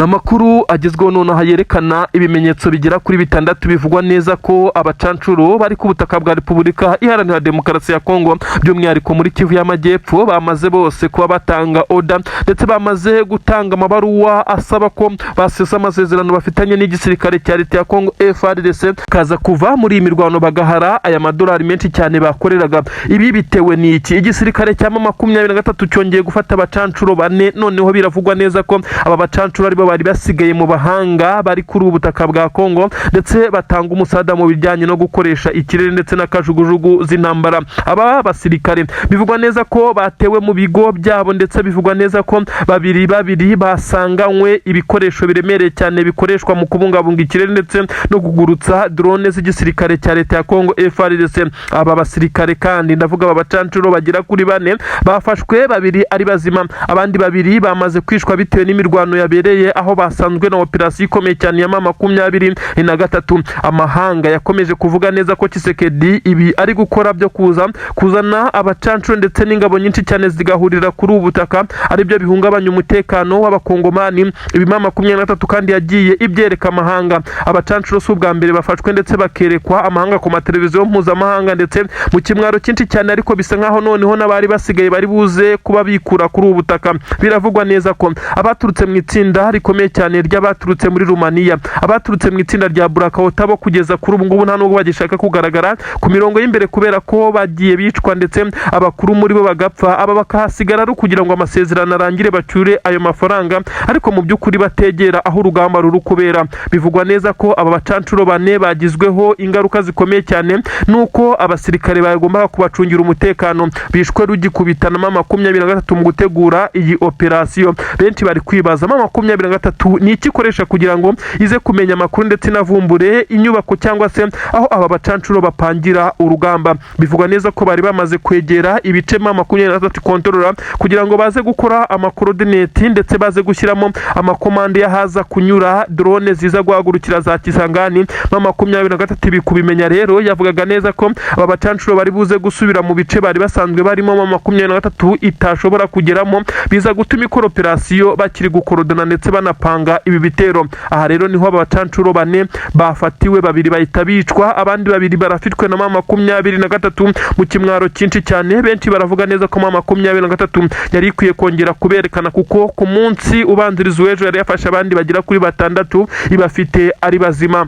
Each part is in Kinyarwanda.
Amakuru agezweho nonaha yerekana ibimenyetso bigera kuri bitandatu bivugwa neza ko abacancuro bari ku butaka bwa Repubulika Iharanira Demokarasi ya Kongo, by'umwihariko muri Kivu y'Amajyepfo, bamaze bose kuba batanga oda ndetse bamaze gutanga amabaruwa asaba ko basesa amasezerano bafitanye n'igisirikare cya leta ya Kongo FARDC, kaza kuva muri iyi mirwano bagahara aya madolari menshi cyane bakoreraga. Ibi bitewe n'iki? Igisirikare cya M23 cyongeye gufata abacancuro bane. Noneho biravugwa neza ko aba bacancuro aribo bari basigaye mu bahanga bari kuri ubu butaka bwa Kongo, ndetse batanga umusada mu bijyanye no gukoresha ikirere ndetse na kajugujugu z'intambara. Aba basirikare bivugwa neza ko batewe mu bigo byabo, ndetse bivugwa neza ko babiri babiri basanganywe ibikoresho biremereye cyane bikoreshwa mu kubungabunga ikirere ndetse no kugurutsa drone z'igisirikare cya leta ya Kongo FARDC. Aba basirikare kandi, ndavuga aba bacancuro bagera kuri bane, bafashwe babiri ari bazima, abandi babiri bamaze kwishwa bitewe n'imirwano yabereye aho basanzwe na operasiyo ikomeye cyane ya M23. Amahanga yakomeje kuvuga neza ko Tshisekedi ibi ari gukora byo kuza kuzana abacancuro ndetse n'ingabo nyinshi cyane zigahurira kuri ubu butaka aribyo bihungabanya umutekano w'Abakongomani. Ibi M23 kandi yagiye ibyereka amahanga. Abacancuro si ubwa mbere bafashwe ndetse bakerekwa amahanga ku mateleviziyo mpuzamahanga ndetse mu kimwaro cyinshi cyane, ariko bisa nkaho noneho n'abari basigaye bari buze kuba bikura kuri ubu butaka. Biravugwa neza ko abaturutse mu itsinda rikomeye cyane ry'abaturutse muri Rumaniya, abaturutse mu itsinda rya Blackwatera, bo kugeza kuri ubu ngubu nta nubwo bagishaka kugaragara ku mirongo y'imbere kubera ko bagiye bicwa ndetse abakuru muri bo bagapfa, aba bakahasigara ari ukugira ngo amasezerano arangire bacyure ayo mafaranga, ariko mu by'ukuri bategera aho urugamba ruri kubera. Bivugwa neza ko aba bacancuro bane bagizweho ingaruka zikomeye cyane nuko abasirikare bagombaga kubacungira umutekano bishwe rugikubitana M23 mu gutegura iyi operasiyo. Benshi bari kwibaza, M23 ni iki ikoresha kugira ngo ize kumenya amakuru ndetse inavumbure inyubako cyangwa se aho aba bacancuro bapangira urugamba? Bivugwa neza ko bari bamaze kwegera ibice M23 kontorora kugira ngo baze gukora amakorodineti ndetse baze gushyiramo amakomande y'ahaza kunyura drone ziza guhagurukira za Kisangani. M23 ibi kubimenya rero yavugaga neza ko aba bacancuro bari buze gusubira mu bice bari basanzwe barimo M23 itashobora kugeramo, biza gutuma ikora operasiyo bakiri gukorodona ndetse banapanga ibi bitero. Aha rero niho aba bacancuro bane bafatiwe, babiri bahita bicwa, abandi babiri barafitwe na M23 mu kimwaro cyinshi cyane. Benshi baravuga neza ko M23 yari ikwiye kongera kuberekana, kuko ku munsi ubanziriza uw'ejo yari yafashe abandi bagera kuri batandatu ibafite ari bazima.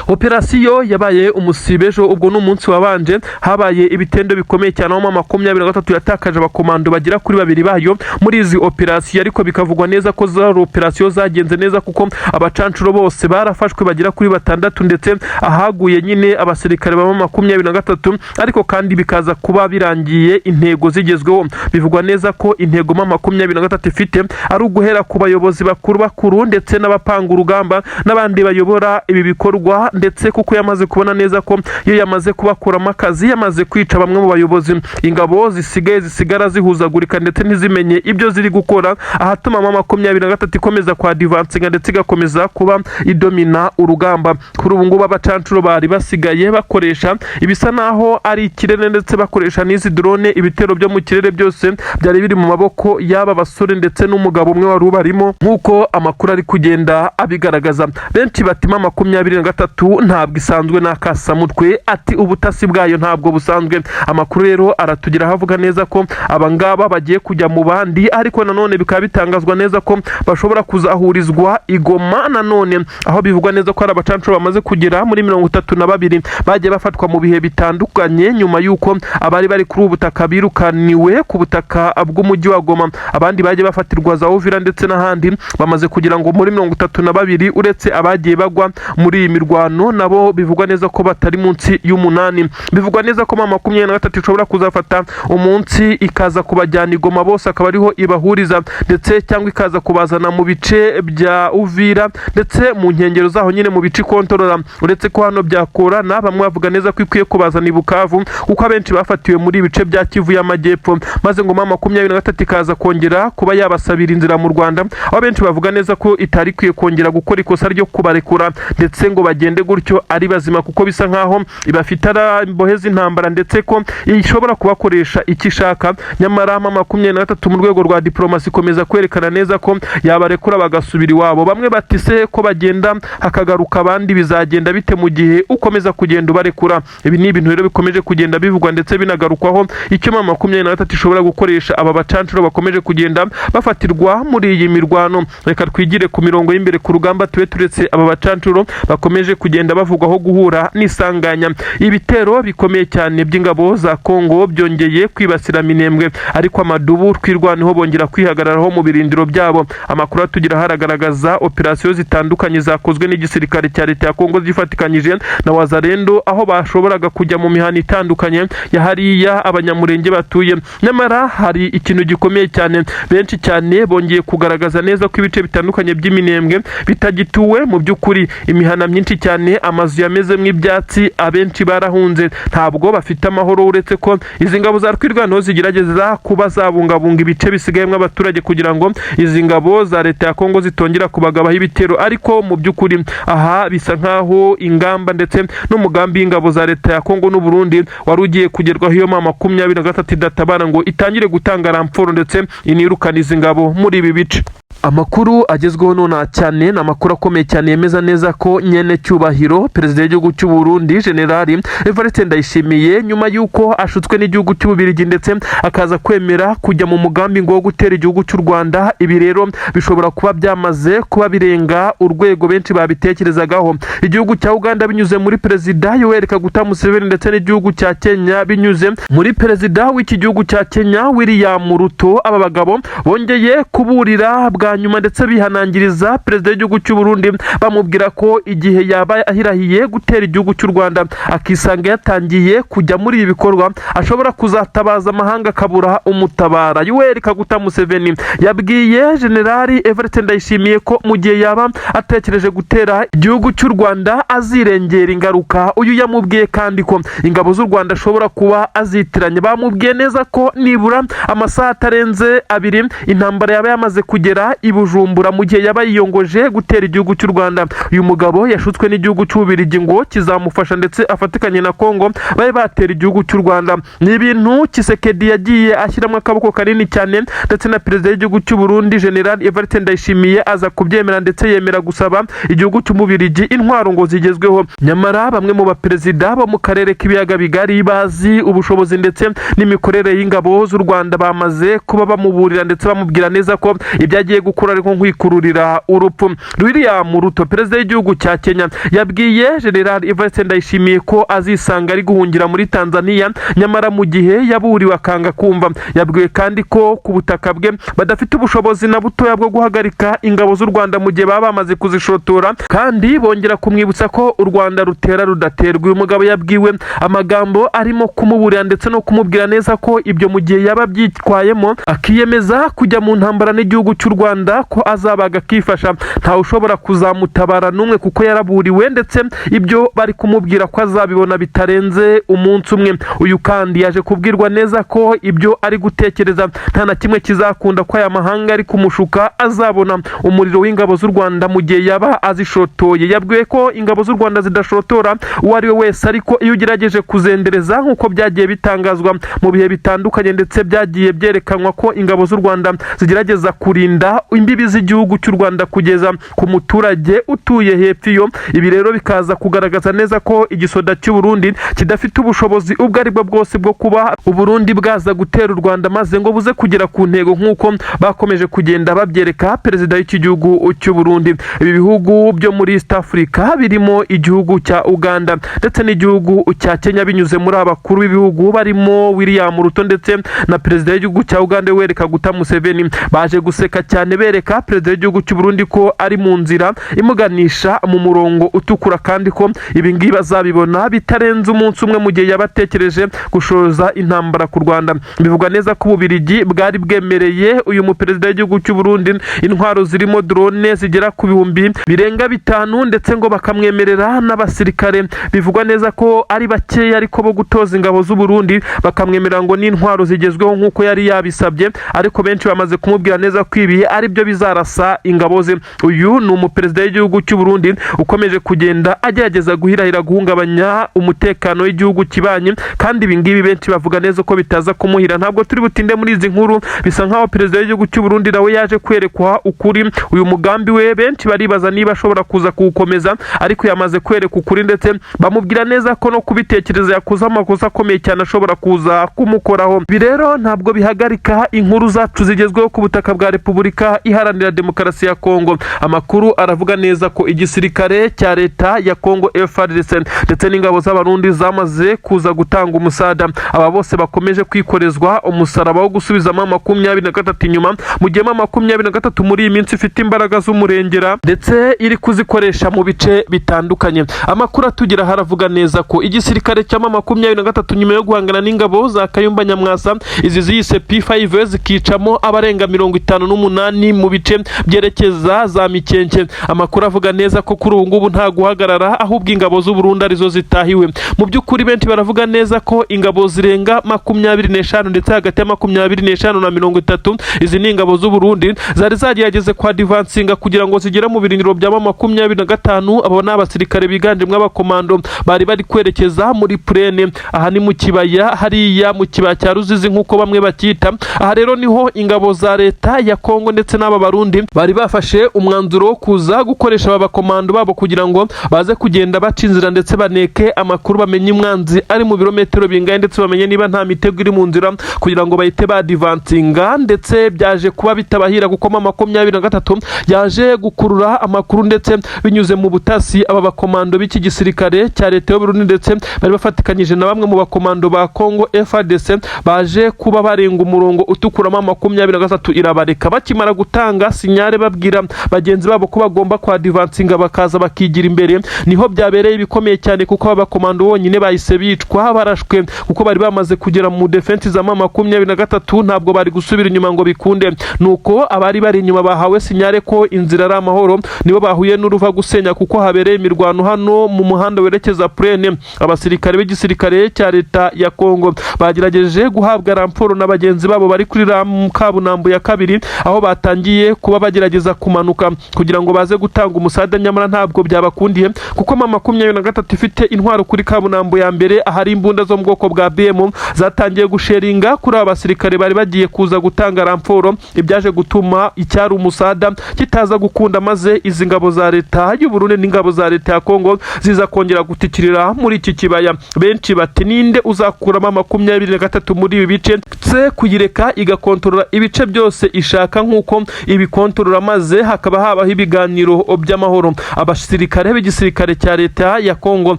Operasiyo yabaye umusibe ejo, ubwo ni umunsi wabanje, habaye ibitendo bikomeye cyane aho M23 yatakaje abakomando bagera kuri babiri bayo muri izi operasiyo, ariko bikavugwa neza ko zari operasiyo zagenze neza kuko abacancuro bose barafashwe bagera kuri batandatu, ndetse ahaguye nyine abasirikare ba M23, ariko kandi bikaza kuba birangiye intego zigezweho. Bivugwa neza ko intego M23 ifite ari uguhera ku bayobozi bakuru bakuru ndetse n'abapanga urugamba n'abandi bayobora ibi bikorwa, ndetse kuko yamaze kubona neza ko iyo yamaze kubakuramo akazi, yamaze kwica bamwe mu bayobozi, ingabo zisigaye zisigara zihuzagurika ndetse ntizimenye ibyo ziri gukora, ahatuma M23 ikomeza kwa advancinga ndetse igakomeza kuba idomina urugamba. Kuri ubu ngubu abacancuro bari basigaye bakoresha ibisa naho ari ikirere ndetse bakoresha n'izi drone. Ibitero byo mu kirere byose byari biri mu maboko y'aba basore ndetse n'umugabo umwe wari ubarimo, nk'uko amakuru ari kugenda abigaragaza. Benshi bati M23 ntabwo isanzwe n'akasamutwe, ati ubutasi bwayo ntabwo busanzwe. Amakuru rero aratugeraho avuga neza ko abangaba bagiye kujya mu bandi, ariko nanone bikaba bitangazwa neza ko bashobora kuzahurizwa i Goma nanone, aho bivugwa neza ko hari abacancuro bamaze kugera muri 32 bagiye bafatwa mu bihe bitandukanye nyuma y'uko abari bari kuri ubu butaka birukaniwe ku butaka bw'umujyi wa Goma. Abandi bagiye bafatirwa za Uvira ndetse n'ahandi, bamaze kugira ngo muri 32, uretse abagiye bagwa muri iyi mirwano, nabo bivugwa neza ko batari munsi y'umunani. Bivugwa neza ko M23 ishobora kuzafata umunsi ikaza kubajyana i Goma bose akaba ariho ibahuriza, ndetse cyangwa ikaza kubazana mu bice bya Uvira ndetse mu nkengero zaho nyine mu bice ikontorora. Uretse ko hano byakorana, bamwe bavuga neza ko ikwiye kubazana i Bukavu, kuko abenshi bafatiwe muri ibice bya Kivu y'Amajyepfo, maze ngo M23 ikaza kongera kuba yabasabira inzira mu Rwanda, aho benshi bavuga neza ko itari ikwiye kongera gukora ikosa ryo kubarekura ndetse ngo bagende. bagende gutyo ari bazima, kuko bisa nkaho ibafite ari imbohe z'intambara, ndetse ko ishobora kubakoresha icyo ishaka. Nyamara M23 mu rwego rwa diplomasi ikomeza kwerekana neza ko yabarekura bagasubira iwabo. Bamwe bati: "Se ko bagenda hakagaruka abandi, bizagenda bite mu gihe ukomeza kugenda ubarekura?" Ibi ni ibintu rero bikomeje kugenda bivugwa ndetse binagarukwaho, icyo M23 ishobora gukoresha aba bacancuro bakomeje kugenda bafatirwa muri iyi mirwano. Reka twigire ku mirongo y'imbere ku rugamba, tube turetse aba bacancuro bakomeje kugenda bavugwaho guhura n'isanganya. Ibitero bikomeye cyane by'ingabo za Kongo byongeye kwibasira Minembwe, ariko amadubu Twirwaneho bongera kwihagararaho mu birindiro byabo. Amakuru atugira haragaragaza operasiyo zitandukanye zakozwe n'igisirikare cya leta ya Kongo zifatikanyije na Wazalendo, aho bashoboraga kujya mu mihanda itandukanye ya hariya Abanyamurenge batuye. Nyamara hari ikintu gikomeye cyane, benshi cyane bongeye kugaragaza neza ko ibice bitandukanye by'Iminembwe bitagituwe. Mu by'ukuri imihana myinshi cyane, amazu yamezemo ibyatsi, abenshi barahunze, ntabwo bafite amahoro, uretse ko izi ngabo za Twirwaneho zigerageza kuba zabungabunga ibice bisigayemo abaturage kugira ngo izi ngabo za leta ya Kongo zitongera kubagabaho ibitero. Ariko mu by'ukuri aha bisa nkaho ingamba ndetse n'umugambi w'ingabo za leta ya Kongo n'u Burundi wari ugiye kugerwaho iyo M23 idatabara ngo itangire gutanga renfort ndetse inirukane izi ngabo muri ibi bice. Amakuru agezweho nonaha cyane ni amakuru akomeye cyane yemeza neza ko nyene cyubahiro perezida w'igihugu cy'u Burundi, Generali Evariste Ndayishimiye, nyuma y'uko ashutswe n'igihugu cy'Ububirigi ndetse akaza kwemera kujya mu mugambi ngo wo gutera igihugu cy'u Rwanda, ibi rero bishobora kuba byamaze kuba birenga urwego benshi babitekerezagaho. Igihugu cya Uganda binyuze muri perezida Yoweri Kaguta Museveni, ndetse n'igihugu cya Kenya binyuze muri perezida w'iki gihugu cya Kenya, William Ruto, aba bagabo bongeye kuburira bwa nyuma ndetse bihanangiriza perezida w'igihugu cy'u Burundi, bamubwira ko igihe yaba ahirahiye gutera igihugu cy'u Rwanda akisanga yatangiye kujya muri ibi bikorwa, ashobora kuzatabaza amahanga akabura umutabara. Yoweri Kaguta Museveni yabwiye Generali Evariste Ndayishimiye ko mu gihe yaba atekereje gutera igihugu cy'u Rwanda azirengera ingaruka. Uyu yamubwiye kandi ko ingabo z'u Rwanda ashobora kuba azitiranye. Bamubwiye neza ko nibura amasaha atarenze 2 intambara yaba yamaze kugera i Bujumbura mu gihe yaba yiyongoje gutera igihugu cy'u Rwanda. Uyu mugabo yashutswe n'igihugu cy'Ububirigi ngo kizamufasha ndetse afatikanye na Kongo babe batera igihugu cy'u Rwanda. Ni ibintu Tshisekedi yagiye ashyiramo akaboko kanini cyane, ndetse na perezida w'igihugu cy'u Burundi, General Evariste Ndayishimiye, aza kubyemera ndetse yemera gusaba igihugu cy'Umubirigi intwaro ngo zigezweho. Nyamara bamwe mu baperezida bo mu karere k'ibiyaga bigari bazi ubushobozi ndetse n'imikorere y'ingabo z'u Rwanda bamaze kuba bamuburira ndetse bamubwira neza ko ibyo agiye gukora ariko nkwikururira urupfu. William Ruto, perezida w'igihugu cya Kenya, yabwiye General Evariste Ndayishimiye ko azisanga ari guhungira muri Tanzania, nyamara mu gihe yaburiwe akanga kumva. Yabwiwe kandi ko ku butaka bwe badafite ubushobozi na butoya bwo guhagarika ingabo z'u Rwanda mu gihe baba bamaze kuzishotora, kandi bongera kumwibutsa ko u Rwanda rutera rudaterwa. Uyu mugabo yabwiwe amagambo arimo kumuburira ndetse no kumubwira neza ko ibyo mu gihe yaba abyitwayemo akiyemeza kujya mu ntambara n'igihugu cy'u Rwanda, ko azabaga akifasha, ntawe ushobora kuzamutabara n'umwe, kuko yaraburiwe ndetse ibyo bari kumubwira ko azabibona bitarenze umunsi umwe. Uyu kandi yaje kubwirwa neza ko ibyo ari gutekereza nta na kimwe kizakunda, ko aya mahanga ari kumushuka, azabona umuriro w'ingabo z'u Rwanda mu gihe yaba azishotoye. Yabwiwe ko ingabo z'u Rwanda zidashotora uwo ari we wese, ariko iyo ugerageje kuzendereza, nk'uko byagiye bitangazwa mu bihe bitandukanye ndetse byagiye byerekanwa ko ingabo z'u Rwanda zigerageza kurinda imbibi z'igihugu cy'u Rwanda kugeza ku muturage utuye hepfo iyo. Ibi rero bikaza kugaragaza neza ko igisoda cy'u Burundi kidafite ubushobozi ubwo ari bwo bwose bwo kuba Uburundi bwaza gutera u Rwanda maze ngo buze kugera ku ntego, nk'uko bakomeje kugenda babyereka perezida w'iki gihugu cy'u Burundi. Ibi bihugu byo muri East Africa birimo igihugu cya Uganda ndetse n'igihugu cya Kenya, binyuze muri abakuru b'ibihugu barimo William Ruto ndetse na perezida w'igihugu cya Uganda Yoweri Kaguta Museveni, baje guseka cyane bereka perezida w'igihugu cy'u Burundi ko ari mu nzira imuganisha mu murongo utukura, kandi ko ibi ngibi bazabibona bitarenze umunsi umwe mu gihe yabatekereje gushoza intambara ku Rwanda. Bivugwa neza ko Ububirigi bwari bwemereye uyu muperezida w'igihugu cy'u Burundi intwaro zirimo drone zigera ku 500,000, ndetse ngo bakamwemerera n'abasirikare, bivugwa neza ko ari bakeya ariko bo gutoza ingabo z'u Burundi, bakamwemerera ngo n'intwaro zigezweho nk'uko yari yabisabye. Ariko benshi bamaze kumubwira neza ko ibi ari aribyo bizarasa ingabo ze. Uyu ni umuperezida w'igihugu cy'u Burundi ukomeje kugenda agerageza guhirahira guhungabanya umutekano w'igihugu kibanye, kandi ibi ngibi benshi bavuga neza ko bitaza kumuhira. Ntabwo turi butinde muri izi nkuru. Bisa nkaho perezida w'igihugu cy'u Burundi nawe yaje kwerekwa ukuri. Uyu mugambi we benshi baribaza niba ashobora kuza kuwukomeza, ariko yamaze kwereka ukuri, ndetse bamubwira neza ko no kubitekereza yakoze amakosa akomeye cyane ashobora kuza kumukoraho. Ibi rero ntabwo bihagarika inkuru zacu zigezweho ku butaka bwa Repubulika Iharanira Demokarasi ya Kongo. Amakuru aravuga neza ko igisirikare cya leta ya Kongo FARDC ndetse n'ingabo z'Abarundi zamaze kuza gutanga umusada, aba bose bakomeje kwikorezwa umusaraba wo gusubizamo 23 inyuma, mu gihe 23 muri iyi minsi ifite imbaraga z'umurengera ndetse iri kuzikoresha mu bice bitandukanye. Amakuru atugira haravuga neza ko igisirikare cya 23, nyuma yo guhangana n'ingabo za Kayumba Nyamwasa, izi ziyise P5, zikicamo abarenga 58 mu bice byerekeza za Mikenke, amakuru avuga neza ko kuri ubu ngubu nta guhagarara, ahubwo ingabo z'u Burundi arizo zitahiwe. Mu by'ukuri benshi baravuga neza ko ingabo zirenga 25, ndetse hagati ya 25 na 30, izi ni ingabo z'u Burundi zari zagerageze kwa advancinga kugira ngo zigere mu birindiro bya 25. Abo ni abasirikare biganjemo abakomando bari bari kwerekeza muri plaine. Aha ni mu kibaya, hariya mu kibaya cya Ruzizi nk'uko bamwe bacyita. Aha rero niho ingabo za leta ya Kongo ndetse n'aba Barundi bari bafashe umwanzuro wo kuza gukoresha aba bakomando babo kugira ngo baze kugenda baca inzira ndetse baneke amakuru, bamenye umwanzi ari mu birometero bingahe, ndetse bamenye niba nta mitego iri mu nzira kugira ngo bahite badvancinga. Ndetse byaje kuba bitabahira, kuko 23 yaje gukurura amakuru, ndetse binyuze mu butasi aba bakomando b'iki gisirikare cya leta y'u Burundi ndetse bari bafatikanyije na bamwe mu bakomando ba Congo FARDC baje kuba barenga umurongo utukuramo, 23 irabareka. Bakimara gutanga signal babwira bagenzi babo ko bagomba kwadvancinga bakaza bakigira imbere, niho byabereye ibikomeye cyane, kuko aba bakomando bonyine bahise bicwa barashwe, kuko bari bamaze kugera mu défense za 23, ntabwo bari gusubira inyuma ngo bikunde. Nuko abari bari inyuma bahawe signal ko inzira ari amahoro nibo bahuye n'uruva gusenya, kuko habereye imirwano hano mu muhanda werekeza plaine. Abasirikare b'igisirikare cya leta ya Kongo bagerageje guhabwa renfort na bagenzi babo bari kuri kaburambo ya kabiri, aho batangiye kuba bagerageza kumanuka kugira ngo baze gutanga umusada, nyamara ntabwo byabakundiye, kuko 23 ifite intwaro kuri kaburambo ya mbere, ahari imbunda zo mu bwoko bwa BM zatangiye gushellinga kuri aba basirikare bari bagiye kuza gutanga renfort, ibyaje gutuma icyari umusada kitaza gukunda, maze izi ngabo za leta y'u Burundi n'ingabo za leta ya Kongo ziza kongera gutikirira muri iki kibaya. Benshi bati: "Ninde uzakuramo 23 muri ibi bice se kuyireka igakontorora ibice byose ishaka nk'uko ibikontorora, maze hakaba habaho ibiganiro by'amahoro?" Abasirikare b'igisirikare cya leta ya Kongo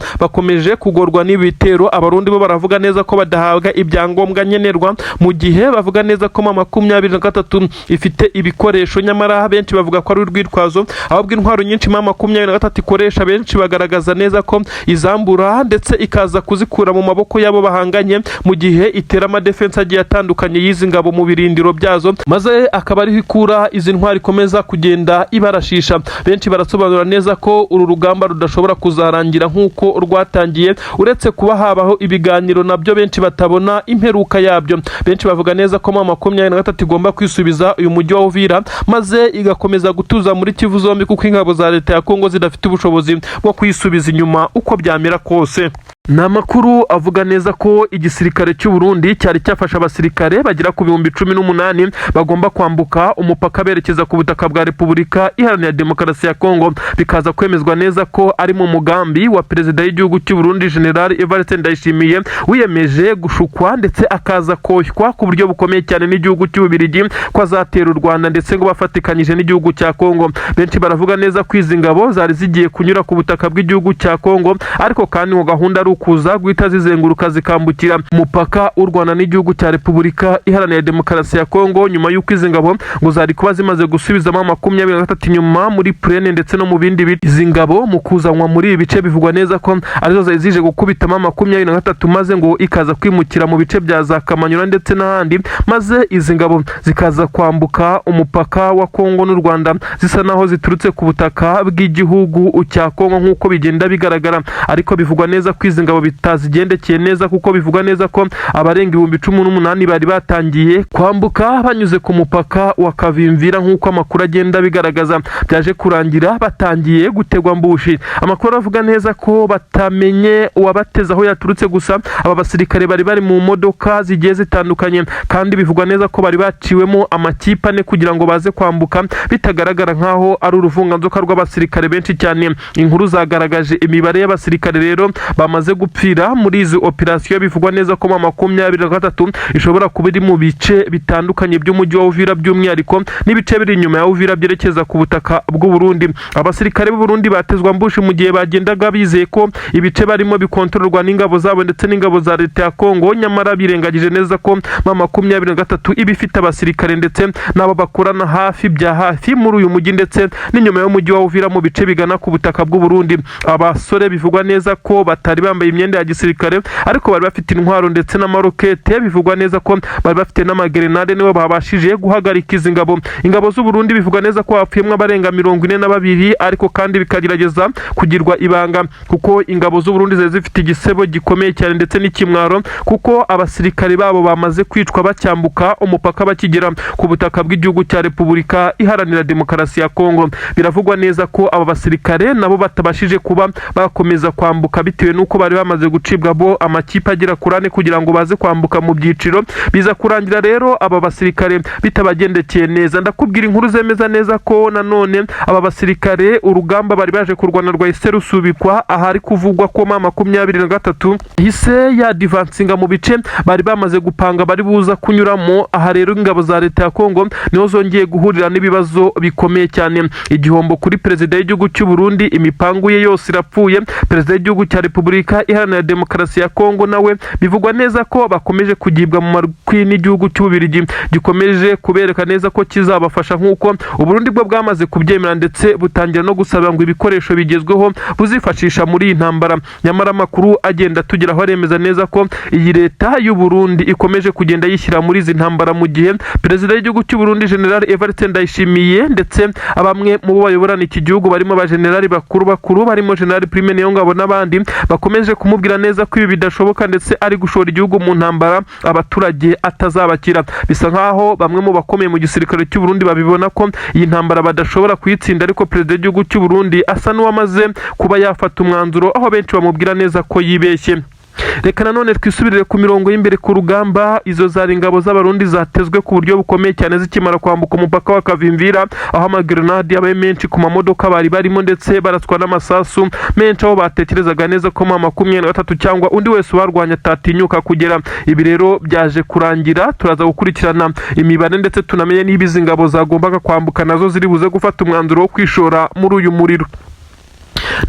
bakomeje kugorwa n'ibitero. Abarundi bo baravuga neza ko badahabwa ibyangombwa nkenerwa, mu gihe bavuga neza ko 23 ifite ibikoresho, nyamara benshi bavuga ko ari urwitwazo, ahubwo intwaro nyinshi 23 ikoresha benshi bagaragaza neza ko izambura ndetse ikaza kuzikura mu maboko y'abo bahanganye, mu gihe itera amadéfense agiye atandukanye y'izi ngabo mu birindiro byazo, maze akaba ariho ikura izi ntwaro ikomeza kugenda ibarashisha. Benshi barasobanura neza ko uru rugamba rudashobora kuzarangira nk'uko rwatangiye, uretse kuba habaho ibiganiro nabyo benshi batabona imperuka yabyo. Benshi bavuga neza ko 23 igomba kwisubiza uyu mujyi wa Uvira, maze igakomeza gutuza muri Kivu zombi, kuko ingabo za leta ya Kongo zidafite ubushobozi bwo kuyisubiza inyuma uko byamera kose. Ni amakuru avuga neza ko igisirikare cy'u Burundi cyari cyafashe abasirikare bagera ku 18,000 bagomba kwambuka umupaka berekeza ku butaka bwa Repubulika Iharanira Demokarasi ya Kongo, bikaza kwemezwa neza ko ari mu mugambi wa perezida w'igihugu cy'u Burundi, General Evariste Ndayishimiye, wiyemeje gushukwa ndetse akaza koshywa ku buryo bukomeye cyane n'igihugu cy'Ububiligi ko azatera u Rwanda, ndetse ngo bafatikanyije n'igihugu cya Kongo. Benshi baravuga neza ko izi ngabo zari zigiye kunyura ku butaka bw'igihugu cya Kongo, ariko kandi ngo gahunda ari ukuza guhita zizenguruka zikambukira umupaka w'u Rwanda n'igihugu cya Repubulika Iharanira Demokarasi ya Kongo, nyuma y'uko izi ngabo ngo zari kuba zimaze gusubizamo 23 inyuma muri plaine ndetse no mu bindi bice. Izi ngabo mu kuzanwa muri ibi bice bivugwa neza ko arizo zari zije gukubitamo 23, maze ngo ikaza kwimukira mu bice bya za Kamanyura ndetse n'ahandi, maze izi ngabo zikaza kwambuka umupaka wa Kongo n'u Rwanda zisa naho ziturutse ku butaka bw'igihugu cya Kongo nk'uko bigenda bigaragara. Ariko bivugwa neza ko izi izi ngabo bitazigendekeye neza, kuko bivugwa neza ko abarenga 18,000 bari batangiye kwambuka banyuze ku mupaka wa Kavimvira, nk'uko amakuru agenda abigaragaza. Byaje kurangira batangiye gutegwa ambushi. Amakuru avuga neza ko batamenye uwabateze aho yaturutse, gusa aba basirikare bari mu modoka zigiye zitandukanye, kandi bivugwa neza ko bari baciwemo amakipe ane kugira ngo baze kwambuka bitagaragara nk'aho ari uruvunganzoka rw'abasirikare benshi cyane. Inkuru zagaragaje imibare y'abasirikare rero bamaze gupfira muri izi operasiyo. Bivugwa neza ko M23 ishobora kuba iri mu bice bitandukanye by'umujyi wa Uvira, by'umwihariko n'ibice biri inyuma ya Uvira byerekeza ku butaka bw'u Burundi. Abasirikare b'u Burundi batezwa ambushi mu gihe bagendaga bizeye ko ibice barimo bikontororwa n'ingabo zabo ndetse n'ingabo za leta ya Kongo, nyamara birengagije neza ko M23 iba ifite abasirikare ndetse n'abo bakorana hafi bya hafi muri uyu mujyi ndetse n'inyuma y'umujyi wa Uvira mu bice bigana ku butaka bw'u Burundi. Abasore bivugwa neza ko batari bambaye imyenda ya gisirikare, ariko bari bafite intwaro ndetse n'amarokete. Bivugwa neza ko bari bafite n'amagerenade, nibo babashije guhagarika izi ngabo. Ingabo z'u Burundi bivugwa neza ko hapfuyemo abarenga 42, ariko kandi bikagerageza kugirwa ibanga, kuko ingabo z'u Burundi zari zifite igisebo gikomeye cyane ndetse n'ikimwaro, kuko abasirikare babo bamaze kwicwa bacyambuka umupaka bakigera ku butaka bw'igihugu cya Repubulika Iharanira Demokarasi ya Kongo. Biravugwa neza ko aba basirikare nabo batabashije kuba bakomeza kwambuka bitewe n'uko bari bamaze gucibwa bo amakipe agera kuri ane kugira ngo baze kwambuka mu byiciro. Biza kurangira rero aba basirikare bitabagendekeye neza. Ndakubwira inkuru zemeza neza ko nanone aba basirikare urugamba bari baje kurwana rwahise rusubikwa, ahari kuvugwa ko M23 hise yadivansinga mu bice bari bamaze gupanga bari buza kunyuramo. Aha rero ingabo za leta ya Kongo niho zongeye guhurira n'ibibazo bikomeye cyane. Igihombo kuri perezida w'igihugu cy'u Burundi, imipangu ye yose irapfuye. Perezida w'igihugu cya Repubulika Iharanira Demokarasi ya Kongo nawe bivugwa neza ko bakomeje kugibwa mu matwi n'igihugu cy'Ububirigi, gikomeje kubereka neza ko kizabafasha, nk'uko Uburundi bwo bwamaze kubyemera ndetse butangira no gusaba ngo ibikoresho bigezweho buzifashisha muri iyi ntambara. Nyamara amakuru agenda tugeraho aremeza neza ko iyi leta y'u Burundi ikomeje kugenda yishyira muri izi ntambara, mu gihe perezida w'igihugu cy'u Burundi, General Evariste Ndayishimiye, ndetse bamwe mu bo bayoborana iki gihugu barimo abajenerali bakuru bakuru, barimo General Prime Niyongabo n'abandi, bakomeje kumubwira neza ko ibi bidashoboka ndetse ari gushora igihugu mu ntambara abaturage atazabakira. Bisa nkaho bamwe mu bakomeye mu gisirikare cy'u Burundi babibona ko iyi ntambara badashobora kuyitsinda, ariko perezida w'igihugu cy'u Burundi asa n'uwamaze kuba yafata umwanzuro, aho benshi bamubwira neza ko yibeshye. Reka nanone twisubirire ku mirongo y'imbere ku rugamba. Izo zari ingabo z'Abarundi zatezwe ku buryo bukomeye cyane zikimara kwambuka umupaka wa Kavimvira, aho amagerenade yabaye menshi ku mamodoka bari barimo, ndetse baraswa n'amasasu menshi aho batekerezaga neza ko M23 cyangwa undi wese ubarwanya atatinyuka kugera. Ibi rero byaje kurangira. Turaza gukurikirana imibare ndetse tunamenye niba izi ngabo zagombaga kwambuka nazo ziri buze gufata umwanzuro wo kwishora muri uyu muriro.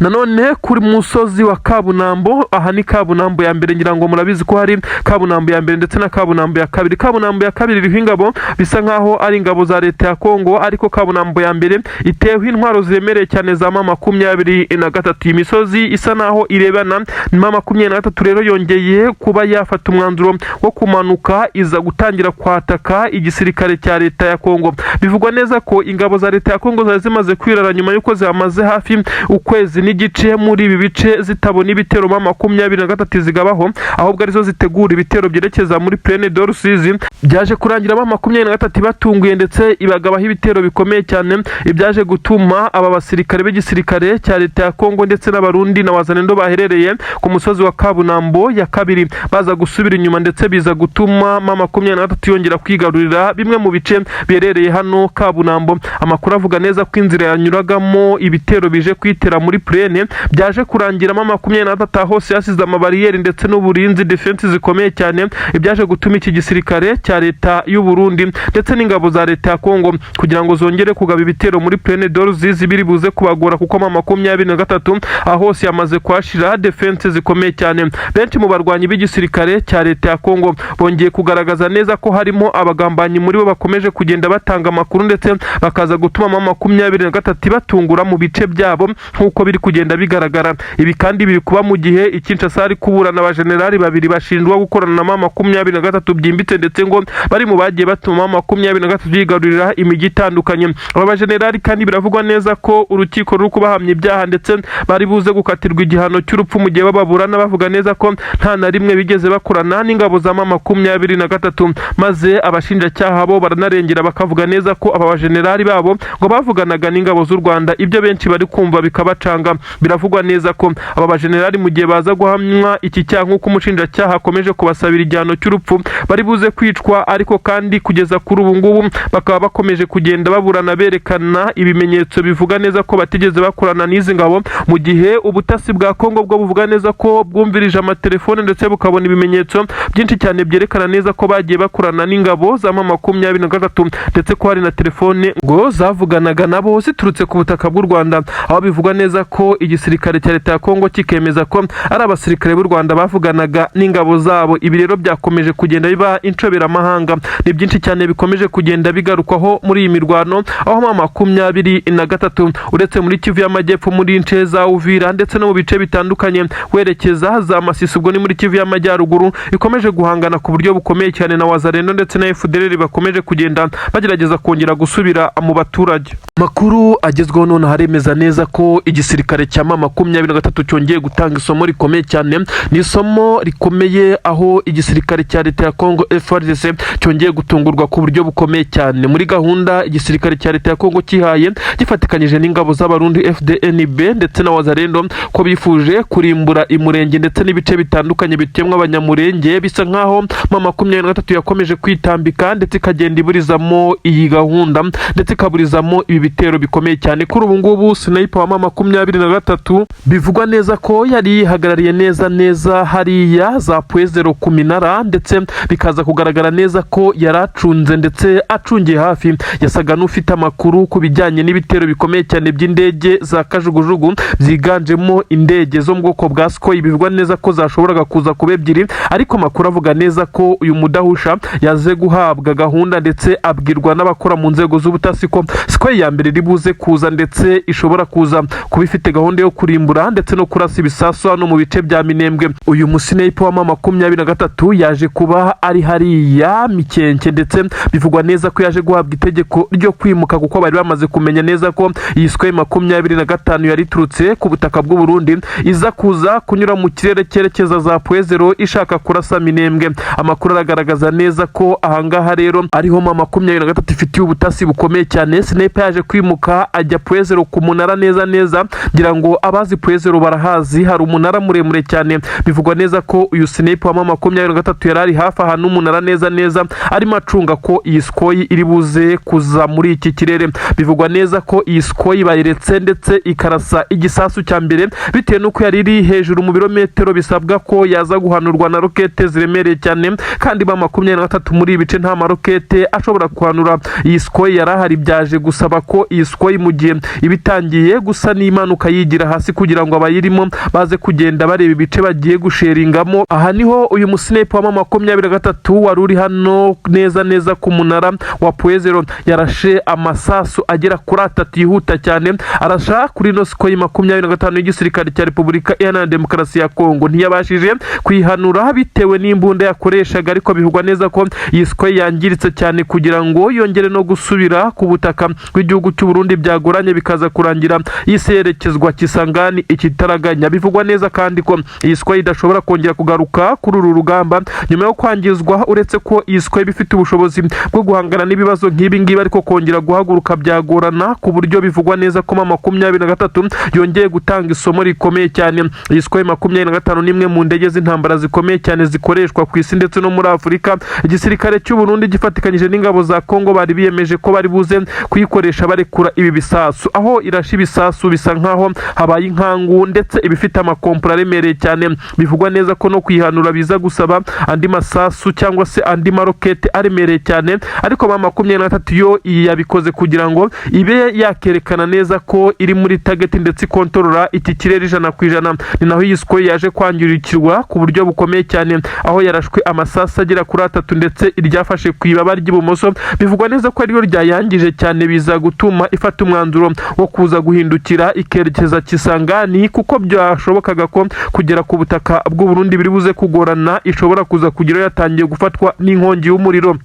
Nanone kuri musozi wa Kabunambo, aha ni Kabunambo ya mbere, ngira ngo murabizi ko hari Kabunambo ya mbere ndetse na Kabunambo ya kabiri. Kabunambo ya kabiri iriho ingabo bisa nkaho ari ingabo za leta ya Kongo, ariko Kabunambo ya mbere iteweho intwaro ziremereye cyane za M23. Iyi misozi isa naho irebana. M23 rero yongeye kuba yafata umwanzuro wo kumanuka, iza gutangira kwataka igisirikare cya leta ya Kongo. Bivugwa neza ko ingabo za leta ya Kongo zari zimaze kwirara nyuma y'uko zihamaze hafi ukwezi n'igice muri ibi bice zitabona ibitero M23 zigabaho, ahubwo arizo zitegura ibitero byerekeza muri Plaine de Rusizi. Byaje kurangira M23 batunguye ndetse ibagabaho ibitero bikomeye cyane, ibyaje gutuma aba basirikare b'igisirikare cya leta ya Kongo ndetse n'Abarundi na Wazalendo baherereye ku musozi wa Kabunambo ya kabiri baza gusubira inyuma, ndetse biza gutuma M23 yongera kwigarurira bimwe mu bice biherereye hano Kabunambo. Amakuru avuga neza ko inzira yanyuragamo ibitero bije kwitera muri Plaine byaje kurangira M23 hose yasize amabariyeri ndetse n'uburinzi, defense zikomeye cyane, ibyaje gutuma iki gisirikare cya leta y'u Burundi ndetse n'ingabo za leta ya Kongo kugira ngo zongere kugaba ibitero muri Plaine de Ruzizi biri buze kubagora, kuko M23 aho hose yamaze kuhashira defense zikomeye cyane. Benshi mu barwanyi b'igisirikare cya leta ya Kongo bongeye kugaragaza neza ko harimo abagambanyi muri bo bakomeje kugenda batanga amakuru, ndetse bakaza gutuma M23 batungura mu bice byabo nk'uko biri. biri kugenda bigaragara. Ibi kandi biri kuba mu gihe i Kinshasa hari kuburana abajenerali babiri bashinjwa gukorana na M23 byimbitse, ndetse ngo bari mu bagiye batuma M23 yigarurira imijyi itandukanye. Aba bajenerali kandi biravugwa neza ko urukiko ruri kubahamya ibyaha, ndetse bari buze gukatirwa igihano cy'urupfu mu gihe bababurana bavuga neza ko nta na rimwe bigeze bakorana n'ingabo za M23, maze abashinjacyaha bo baranarengera bakavuga neza ko aba bajenerali babo ngo bavuganaga n'ingabo z'u Rwanda. Ibyo benshi bari kumva bikabacanga. Biravugwa neza ko aba bajenerali, mu gihe baza guhamywa iki cyaha nk'uko umushinjacyaha akomeje kubasabira igihano cy'urupfu, bari buze kwicwa. Ariko kandi kugeza kuri ubu ngubu bakaba bakomeje kugenda baburana berekana ibimenyetso bivuga neza ko batigeze bakorana n'izi ngabo, mu gihe ubutasi bwa Kongo bwo buvuga neza ko bwumvirije amatelefone ndetse bukabona ibimenyetso byinshi cyane byerekana neza ko bagiye bakorana n'ingabo za M23, ndetse ko hari na telefone ngo zavuganaga nabo ziturutse ku butaka bw'u Rwanda, aho bivugwa neza ko igisirikare cya leta ya Kongo kikemeza ko ari abasirikare b'u Rwanda bavuganaga n'ingabo zabo. Ibi rero byakomeje kugenda biba inshoberamahanga. Ni byinshi cyane bikomeje kugenda bigarukwaho muri iyi mirwano, aho M23 uretse muri Kivu y'Amajyepfo, muri nce za Uvira ndetse no mu bice bitandukanye werekeza za Masisi, ubwo ni muri Kivu y'Amajyaruguru, ikomeje guhangana ku buryo bukomeye cyane na Wazalendo ndetse na FDLR bakomeje kugenda bagerageza kongera gusubira mu baturage. Makuru agezweho none haremeza neza ko igisirikare cya M23 cyongeye gutanga isomo rikomeye cyane. Ni isomo rikomeye aho igisirikare cya leta ya Kongo FARDC cyongeye gutungurwa ku buryo bukomeye cyane muri gahunda igisirikare cya leta ya Kongo kihaye gifatikanyije n'ingabo z'Abarundi FDNB ndetse na Wazalendo, ko bifuje kurimbura Imurenge ndetse n'ibice bitandukanye bituyemo Abanyamurenge. Bisa nkaho M23 yakomeje kwitambika ndetse ikagenda iburizamo iyi gahunda, ndetse ikaburizamo ibi bitero bikomeye cyane. Kuri ubu ngubu sniper wa M23 bivugwa neza ko yari yihagarariye neza neza hariya za Pwezero ku minara, ndetse bikaza kugaragara neza ko yari acunze ndetse acungiye hafi, yasaga n'ufite amakuru ku bijyanye n'ibitero bikomeye cyane by'indege za kajugujugu, byiganjemo indege zo mu bwoko bwa Sukhoi, bivugwa neza ko zashoboraga kuza kuba ebyiri. Ariko amakuru avuga neza ko uyu mudahusha yaze guhabwa gahunda, ndetse abwirwa n'abakora mu nzego z'ubutasi ko Sukhoi ya mbere iri buze kuza, ndetse ishobora kuza kuba ifite gahunda yo kurimbura ndetse no kurasa ibisasu hano mu bice bya Minembwe. Uyu musniper wa M23 yaje kuba ari hariya Mikenke, ndetse bivugwa neza ko yaje guhabwa itegeko ryo kwimuka, kuko bari bamaze kumenya neza ko iyi Sukhoi 25 yari iturutse ku butaka bw'u Burundi iza kuza kunyura mu kirere cyerekeza za Pwezero ishaka kurasa Minembwe. Amakuru aragaragaza neza ko ahangaha rero ariho M23 ifitiye ubutasi bukomeye cyane. Sniper yaje kwimuka ajya Pwezero ku munara neza neza. Ngira ngo abazi Pwezero barahazi, hari umunara muremure cyane. Bivugwa neza ko uyu sniper wa M23 yari ari hafi ahantu umunara neza neza, arimo acunga ko iyi Sukhoi iri buze kuza muri iki kirere. Bivugwa neza ko iyi Sukhoi bayiretse ndetse ikarasa igisasu cya mbere, bitewe n'uko yari iri hejuru mu birometero bisabwa ko yaza guhanurwa na rokete ziremereye cyane, kandi M23 muri ibi bice nta marokete ashobora guhanura iyi Sukhoi yari ahari. Byaje gusaba ko iyi Sukhoi, mu gihe iba itangiye gusa n'imanuka yigira hasi, kugira ngo abayirimo baze kugenda bareba ibice bagiye gusheringamo. Aha niho uyu musniper wa M23 wari uri hano neza neza ku munara wa Pwezero yarashe amasasu agera kuri atatu yihuta cyane, arasha kuri ino Sukhoi 25 y'igisirikare cya Repubulika Iharanira Demokarasi ya Kongo. Ntiyabashije kuyihanura bitewe n'imbunda yakoreshaga, ariko bivugwa neza ko iyi Sukhoi yangiritse cyane. Kugira ngo yongere no gusubira ku butaka bw'igihugu cy'u Burundi byagoranye, bikaza kurangira isi yerekezwa Kisangani ikitaraganya. Bivugwa neza kandi ko iyi Sukhoi idashobora kongera kugaruka kuri uru rugamba nyuma yo kwangizwa. Uretse ko iyi Sukhoi iba ifite ubushobozi bwo guhangana n'ibibazo nk'ibi ngibi, ariko kongera guhaguruka byagorana, ku buryo bivugwa neza ko M23 yongeye gutanga isomo rikomeye cyane. Iyi Sukhoi 25 ni imwe mu ndege z'intambara zikomeye cyane zikoreshwa ku isi ndetse no muri Afurika. Igisirikare cy'u Burundi gifatikanyije n'ingabo za Kongo bari biyemeje ko bari buze kuyikoresha barekura ibi bisasu. Aho irashe ibisasu bisa nkaho habaye inkangu, ndetse ibifite amakompura aremereye cyane. Bivugwa neza ko no kuyihanura biza gusaba andi masasu cyangwa se andi marokete aremereye cyane. Ariko M23 yo iyi yabikoze kugira ngo ibe yakerekana neza ko iri muri target ndetse ikontorora iki kirere 100%. Ni naho iyi Sukhoi yaje kwangirikirwa ku buryo bukomeye cyane, aho yarashwe amasasu agera kuri atatu, ndetse iryafashe ku ibaba ry'ibumoso bivugwa neza ko ariyo ryayangije cyane, biza gutuma ifata umwanzuro wo kuza guhindukira ikerekeza ikerekeza Kisangani, kuko byashobokaga ko kugera ku butaka bw'u Burundi biri buze kugorana, ishobora kuza kugeraho yatangiye gufatwa n'inkongi y'umuriro.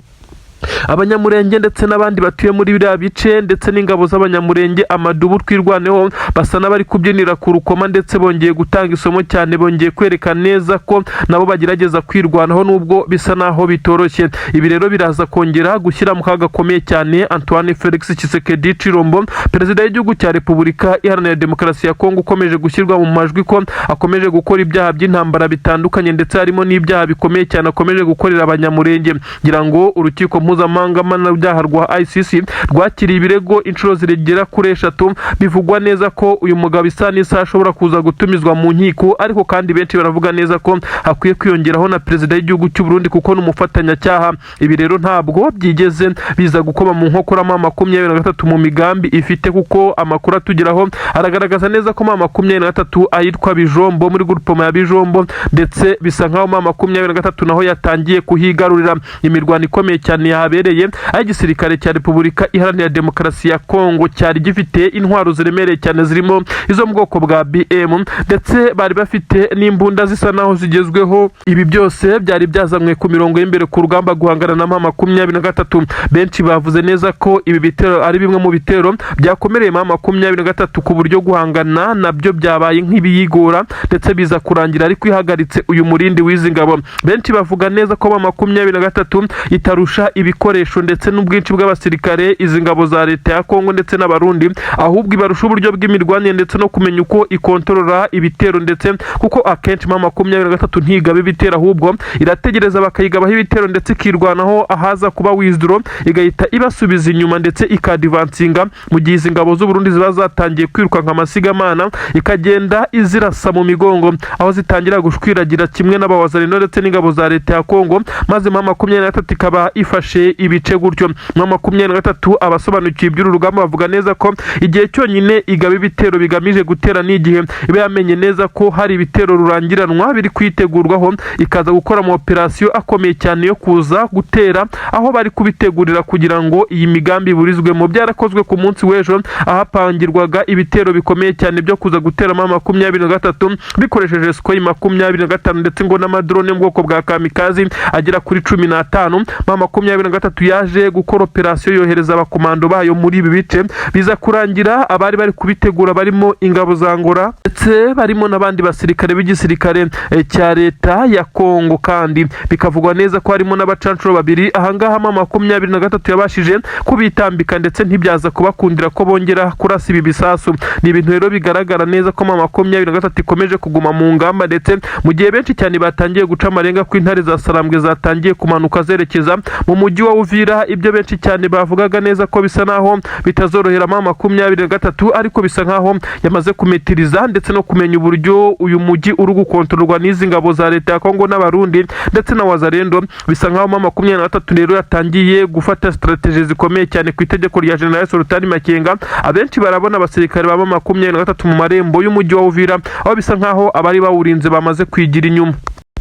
Abanyamurenge ndetse n'abandi batuye muri biriya bice ndetse n'ingabo z'Abanyamurenge, amadubu Twirwaneho, basa n'abari kubyinira ku rukoma, ndetse bongeye gutanga isomo cyane, bongeye kwereka neza ko nabo bagerageza kwirwanaho nubwo bisa naho bitoroshye. Ibi rero biraza kongera gushyira mu kaga gakomeye cyane Antoine Felix Tshisekedi Tshilombo, perezida w'igihugu cya Repubulika Iharanira Demokarasi ya Kongo, ukomeje gushyirwa mu majwi ko akomeje gukora ibyaha by'intambara bitandukanye, ndetse harimo n'ibyaha bikomeye cyane akomeje gukorera Abanyamurenge. Ngira ngo urukiko mpuzamahanga mpanabyaha rwa ICC rwakiriye ibirego inshuro zigera kuri eshatu. Bivugwa neza ko uyu mugabo isa n'isaha ashobora kuza gutumizwa mu nkiko, ariko kandi benshi baravuga neza ko hakwiye kwiyongeraho na perezida w'igihugu cy'u Burundi, kuko ni umufatanyacyaha. Ibi rero ntabwo byigeze biza gukoma mu nkokora M23 mu migambi ifite, kuko amakuru atugeraho aragaragaza neza ko M23 ayitwa Bijombo, muri groupement ya Bijombo, ndetse bisa nkaho M23 naho yatangiye kuhigarurira. Imirwano ikomeye cyane yahabereye, aho igisirikare cya Repubulika Iharanira Demokarasi ya Kongo cyari gifite intwaro ziremereye cyane, zirimo izo mu bwoko bwa BM, ndetse bari bafite n'imbunda zisa naho zigezweho. Ibi byose byari byazanywe ku mirongo y'imbere ku rugamba guhangana na M23. Benshi bavuze neza ko ibi bitero ari bimwe mu bitero byakomereye M23, ku buryo guhangana nabyo byabaye nk'ibiyigora, ndetse biza kurangira ariko ihagaritse uyu murindi w'izi ngabo. Benshi bavuga neza ko M23 itarusha ibikoresho ndetse n'ubwinshi bw'abasirikare izi ngabo za leta ya Kongo ndetse n'Abarundi, ahubwo ibarusha uburyo bw'imirwanire ndetse no kumenya uko ikontorora ibitero, ndetse kuko akenshi M23 ntigaba ibitero, ahubwo irategereza bakayigabaho ibitero, ndetse ikirwanaho ahaza kuba withdraw, igahita ibasubiza inyuma ndetse ikadivansinga, mu gihe izi ngabo z'u Burundi ziba zatangiye kwirukanka amasigamana, ikagenda izirasa mu migongo aho zitangira gushwiragira kimwe n'abawazalendo ndetse n'ingabo za leta ya Kongo, maze M23 ikaba ifashe ibice gutyo. M23, abasobanukiwe iby'uru rugamba bavuga neza ko igihe cyonyine igaba ibitero bigamije gutera n'igihe iba yamenye neza ko hari ibitero rurangiranwa biri kwitegurwaho, ikaza gukora ama operasiyo akomeye cyane yo kuza gutera aho bari kubitegurira kugira ngo iyi migambi iburizwemo. Byarakozwe ku munsi w'ejo, ahapangirwaga ibitero bikomeye cyane byo kuza gutera M23 bikoresheje Sukhoi 25, ndetse ngo n'amadrone yo mu bwoko bwa kamikaze agera kuri 15. M23 yaje gukora operasiyo, yohereza abakomando bayo muri ibi bice, biza kurangira abari bari kubitegura barimo ingabo za Angola, ndetse barimo n'abandi basirikare b'igisirikare cya leta ya Kongo, kandi bikavugwa neza ko harimo n'abacancuro babiri. Ahangaha M23 yabashije kubitambika, ndetse ntibyaza kubakundira ko bongera kurasa ibi bisasu. Ni ibintu rero bigaragara neza ko M23 ikomeje kuguma mu ngamba, ndetse mu gihe benshi cyane batangiye guca amarenga ko intare za Sarambwe zatangiye kumanuka zerekeza mu mujyi wa Uvira, ibyo benshi cyane bavugaga neza ko bisa naho bitazorohera M23, ariko bisa nkaho yamaze kumetiriza ndetse no kumenya uburyo uyu mujyi uri gukontororwa n'izi ngabo za leta ya Kongo n'Abarundi ndetse na Wazalendo. Bisa nkaho M23 rero yatangiye gufata strategy zikomeye cyane ku itegeko rya General Sultani Makenga. Abenshi barabona abasirikare ba M23 mu marembo y'umujyi wa Uvira, aho bisa nkaho abari bawurinze bamaze kwigira inyuma.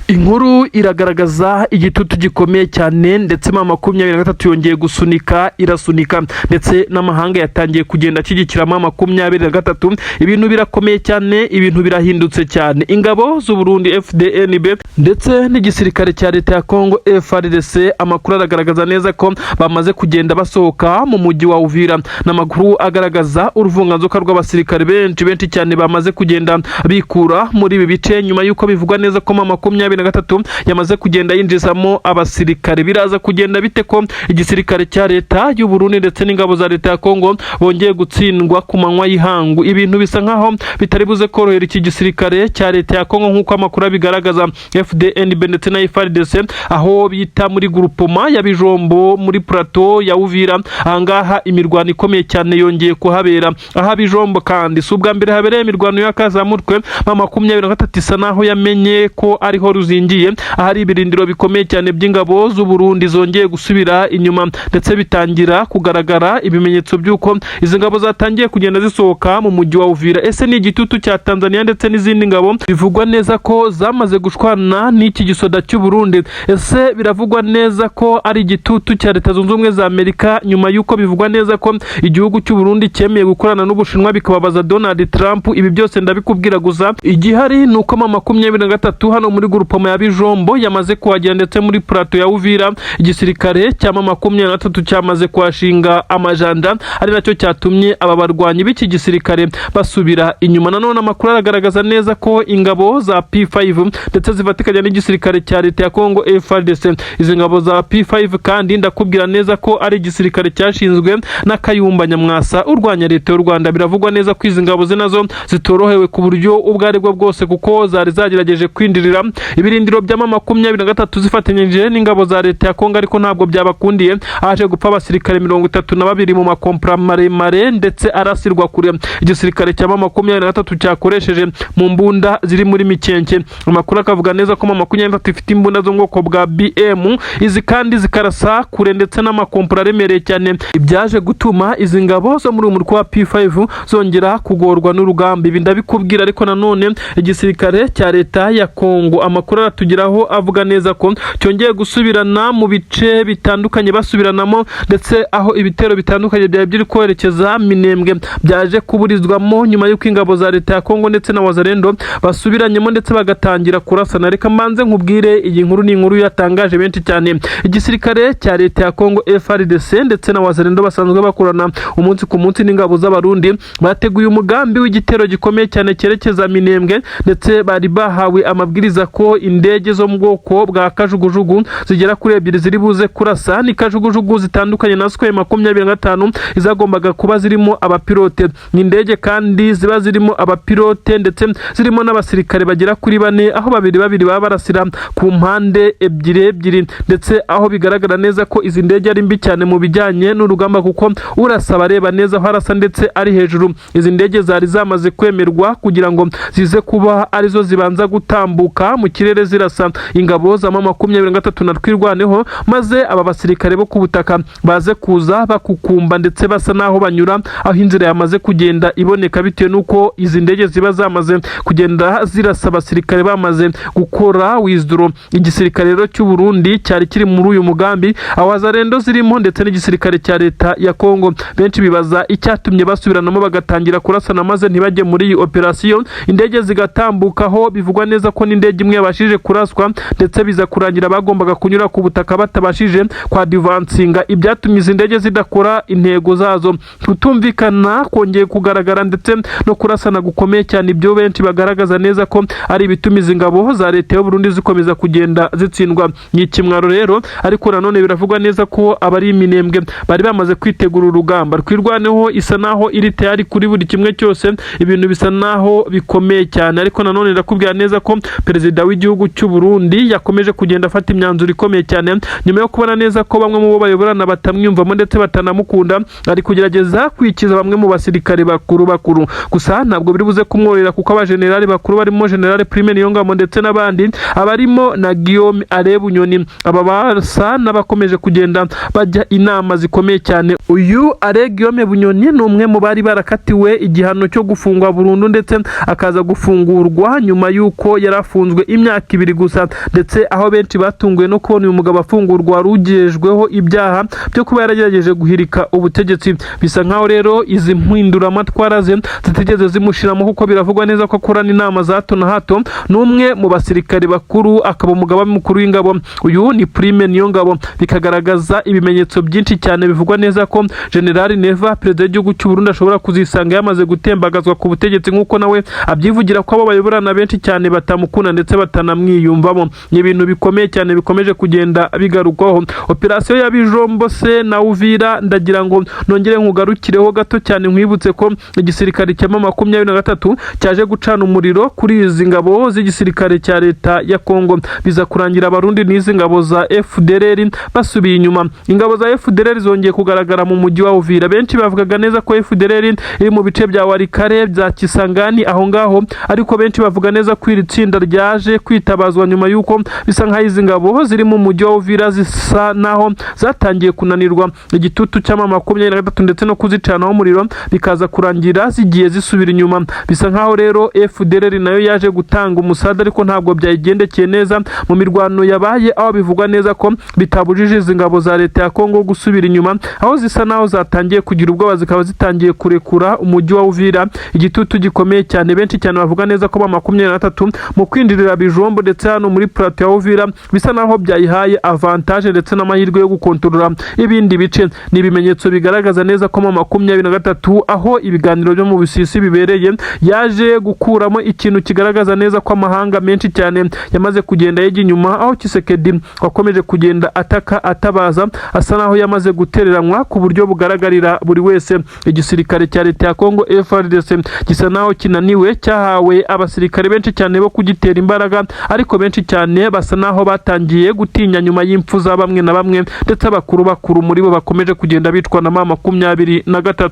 Inkuru iragaragaza igitutu gikomeye cyane, ndetse M23 yongeye gusunika, irasunika, ndetse n'amahanga yatangiye kugenda ashyigikira M23. Ibintu birakomeye cyane, ibintu birahindutse cyane. Ingabo z'u Burundi FDNB ndetse n'igisirikare cya leta ya Congo FARDC, amakuru aragaragaza neza ko bamaze kugenda basohoka mu mujyi wa Uvira. N'amakuru agaragaza uruvunganzoka rw'abasirikare benshi benshi cyane bamaze kugenda bikura muri ibi bice, nyuma y'uko bivugwa neza ko M23 yamaze kugenda yinjizamo abasirikare. Biraza kugenda bite ko igisirikare cya leta y'u Burundi ndetse n'ingabo za leta ya Kongo bongeye gutsindwa ku manywa y'ihangu? Ibintu bisa nkaho bitari buze korohera iki gisirikare cya leta ya Kongo, nk'uko amakuru abigaragaza. FDNB ndetse na FARDC, aho bita muri groupement ya Bijombo, muri plateau ya Uvira, ahangaha imirwano ikomeye cyane yongeye kuhabera. Aha Bijombo kandi si ubwa mbere habereye imirwano y'akazamutwe. M23 isa naho yamenye ko ariho ruzingiye. ruzingiye, ahari ibirindiro bikomeye cyane by'ingabo z'u Burundi zongeye gusubira inyuma, ndetse bitangira kugaragara ibimenyetso by'uko izi ngabo zatangiye kugenda zisohoka mu mujyi wa Uvira. Ese ni igitutu cya Tanzania ndetse n'izindi ngabo bivugwa neza ko zamaze gushwana n'iki gisoda cy'u Burundi? Ese biravugwa neza ko ari igitutu cya Leta Zunze Ubumwe za Amerika, nyuma y'uko bivugwa neza ko igihugu cy'u Burundi cyemeye gukorana n'Ubushinwa bikababaza Donald Trump? Ibi byose ndabikubwira, gusa igihari ni uko M23 hano muri groupement ya Bijombo yamaze kuhagera, ndetse muri plateau ya Uvira igisirikare cya M23 cyamaze kuhashinga amajanja, ari nacyo cyatumye aba barwanyi b'iki gisirikare basubira inyuma. Nanone amakuru aragaragaza neza ko ingabo za P5 ndetse zifatikanya n'igisirikare cya leta ya Congo FARDC, izi ngabo za P5 kandi ndakubwira neza ko ari igisirikare cyashinzwe na Kayumba Nyamwasa urwanya leta y'u Rwanda. Biravugwa neza ko izi ngabo ze nazo zitorohewe ku buryo ubwo ari bwo bwose, kuko zari zagerageje kwinjirira ibirindiro bya M23 zifatanyije n'ingabo za leta ya Kongo, ariko ntabwo byabakundiye. Haje gupfa abasirikare 32 mu makompra maremare ndetse arasirwa kure igisirikare cya M23 cyakoresheje mu mbunda ziri muri Mikenke. Amakuru akavuga neza ko M23 ifite imbunda zo mu bwoko bwa BM, izi kandi zikarasa kure ndetse n'amakompra aremereye cyane, ibyaje gutuma izi ngabo zo muri uyu mutwe wa P5 zongera kugorwa n'urugamba. Ibi ndabikubwira, ariko nanone igisirikare cya leta ya Kongo amakuru aratugeraho avuga neza ko cyongeye gusubirana mu bice bitandukanye basubiranamo, ndetse aho ibitero bitandukanye byari biri kwerekeza Minembwe byaje kuburizwamo nyuma y'uko ingabo za leta ya Kongo ndetse na Wazalendo basubiranyemo ndetse bagatangira kurasana. Reka mbanze nkubwire, iyi nkuru ni inkuru yatangaje benshi cyane. Igisirikare cya leta ya Kongo FARDC ndetse na Wazalendo basanzwe bakorana umunsi ku munsi n'ingabo z'Abarundi bateguye umugambi w'igitero gikomeye cyane cyerekeza Minembwe, ndetse bari bahawe amabwiriza ko indege zo mu bwoko bwa kajugujugu zigera kuri ebyiri ziri buze kurasa. Ni kajugujugu zitandukanye na Sukhoi 25 izagombaga kuba zirimo abapilote. Ni indege kandi ziba zirimo abapilote ndetse zirimo n'abasirikare bagera kuri bane, aho babiri babiri baba barasira ku mpande ebyiri ebyiri, ndetse aho bigaragara neza ko izi ndege ari mbi cyane mu bijyanye n'urugamba, kuko urasaba areba neza aho arasa ndetse ari hejuru. Izi ndege zari zamaze kwemerwa kugira ngo zize kuba arizo zibanza gutambuka mu kirere zirasa ingabo za M23 na Twirwaneho, maze aba basirikare bo ku butaka baze kuza bakukumba ndetse basa naho banyura aho inzira yamaze kugenda iboneka, bitewe n'uko izi ndege ziba zamaze kugenda zirasa abasirikare bamaze gukora withdraw. Igisirikare rero cy'u Burundi cyari kiri muri uyu mugambi, Wazalendo zirimo ndetse n'igisirikare cya leta ya Kongo. Benshi bibaza icyatumye basubiranamo bagatangira kurasana maze ntibajye muri iyi operasiyo, indege zigatambukaho. Bivugwa neza ko n'indege imwe yabashije kuraswa, ndetse biza kurangira bagombaga kunyura ku butaka batabashije kwadvancinga, ibyatumye izi ndege zidakora intego zazo. Kutumvikana kongeye kugaragara ndetse no kurasana gukomeye cyane, ibyo benshi bagaragaza neza ko ari ibituma izi ngabo za leta y'u Burundi zikomeza kugenda zitsindwa. Ni ikimwaro rero, ariko nanone biravugwa neza ko abari Iminembwe bari bamaze kwitegura urugamba. Twirwaneho isa naho iri tayari kuri buri kimwe cyose, ibintu bisa naho bikomeye cyane. Ariko nanone ndakubwira neza ko perezida w'igihugu cy'u Burundi yakomeje kugenda afata imyanzuro ikomeye cyane nyuma yo kubona neza ko bamwe mu bo bayoborana batamwiyumvamo ndetse batanamukunda. Ari kugerageza kwikiza bamwe mu basirikare bakuru bakuru, gusa ntabwo biri buze kumworohera, kuko abajenerali bakuru barimo General Prime Niyongabo ndetse n'abandi, abarimo na Guillaume Alain Bunyoni, aba basa n'abakomeje kugenda bajya inama zikomeye cyane. Uyu Alain Guillaume Bunyoni ni umwe mu bari barakatiwe igihano cyo gufungwa burundu, ndetse akaza gufungurwa nyuma y'uko yari afunzwe imyaka 2 gusa, ndetse aho benshi batunguwe no kubona uyu mugabo afungurwa wari ugejejweho ibyaha byo kuba yaragerageje guhirika ubutegetsi. Bisa nkaho rero izi mpinduramatwara ze zitigeze zimushiramo, kuko biravugwa neza ko akorana inama za hato na hato n'umwe mu basirikare bakuru, akaba umugaba mukuru w'ingabo. Uyu ni Prime Niyongabo. Bikagaragaza ibimenyetso byinshi cyane bivugwa neza ko General Neva, perezida w'igihugu cy'u Burundi, ashobora kuzisanga yamaze gutembagazwa ku butegetsi, nk'uko nawe abyivugira ko abo bayoborana benshi cyane batamukunda ndetse batanamwiyumvamo. Ni ibintu bikomeye cyane bikomeje kugenda bigarukwaho. Operasiyo ya Bijombo se na Uvira, ndagira ngo nongere nkugarukireho gato cyane, nkwibutse ko igisirikare cya M23 cyaje gucana umuriro kuri izi ngabo z'igisirikare cya leta ya Kongo, biza kurangira Abarundi n'izi ngabo za FDLR basubiye inyuma. Ingabo za FDLR zongeye kugaragara mu mujyi wa Uvira. Benshi bavugaga neza ko FDLR iri mu bice bya Walikale, bya Kisangani aho ngaho, ariko benshi bavuga neza ko iri tsinda ryaje kwitwara neza cyane, ndetse rikaza no gutsinda kwitabazwa nyuma y'uko bisa nk'aho izi ngabo ziri mu mujyi wa Uvira zisa naho zatangiye kunanirwa igitutu cy'ama 23 ndetse no kuzicanaho umuriro, bikaza kurangira zigiye zisubira inyuma. Bisa nkaho rero FDLR nayo yaje gutanga umusada, ariko ntabwo byayigendekeye neza mu mirwano yabaye, aho bivugwa neza ko bitabujije izi ngabo za leta ya Kongo gusubira inyuma, aho zisa naho zatangiye kugira ubwoba, zikaba zitangiye kurekura umujyi wa Uvira. Igitutu gikomeye cyane, benshi cyane bavuga neza ko ba 23 mu kwinjirira Bijombo ndetse hano muri plateau ya Uvira bisa naho byayihaye avantage ndetse n'amahirwe yo gukontorora ibindi bice. Ni ibimenyetso bigaragaza neza ko mu 23, aho ibiganiro byo mu Busuwisi bibereye, yaje gukuramo ikintu kigaragaza neza ko amahanga menshi cyane yamaze kugenda yejya inyuma, aho Tshisekedi wakomeje kugenda ataka atabaza asa naho yamaze gutereranwa ku buryo bugaragarira buri wese. Igisirikare cya leta ya Kongo FARDC gisa naho kinaniwe, cyahawe abasirikare benshi cyane bo kugitera imbaraga, ariko benshi cyane basa naho batangiye gutinya nyuma y'impfu za bamwe na bamwe, ndetse abakuru bakuru muri bo bakomeje kugenda bicwa na M23.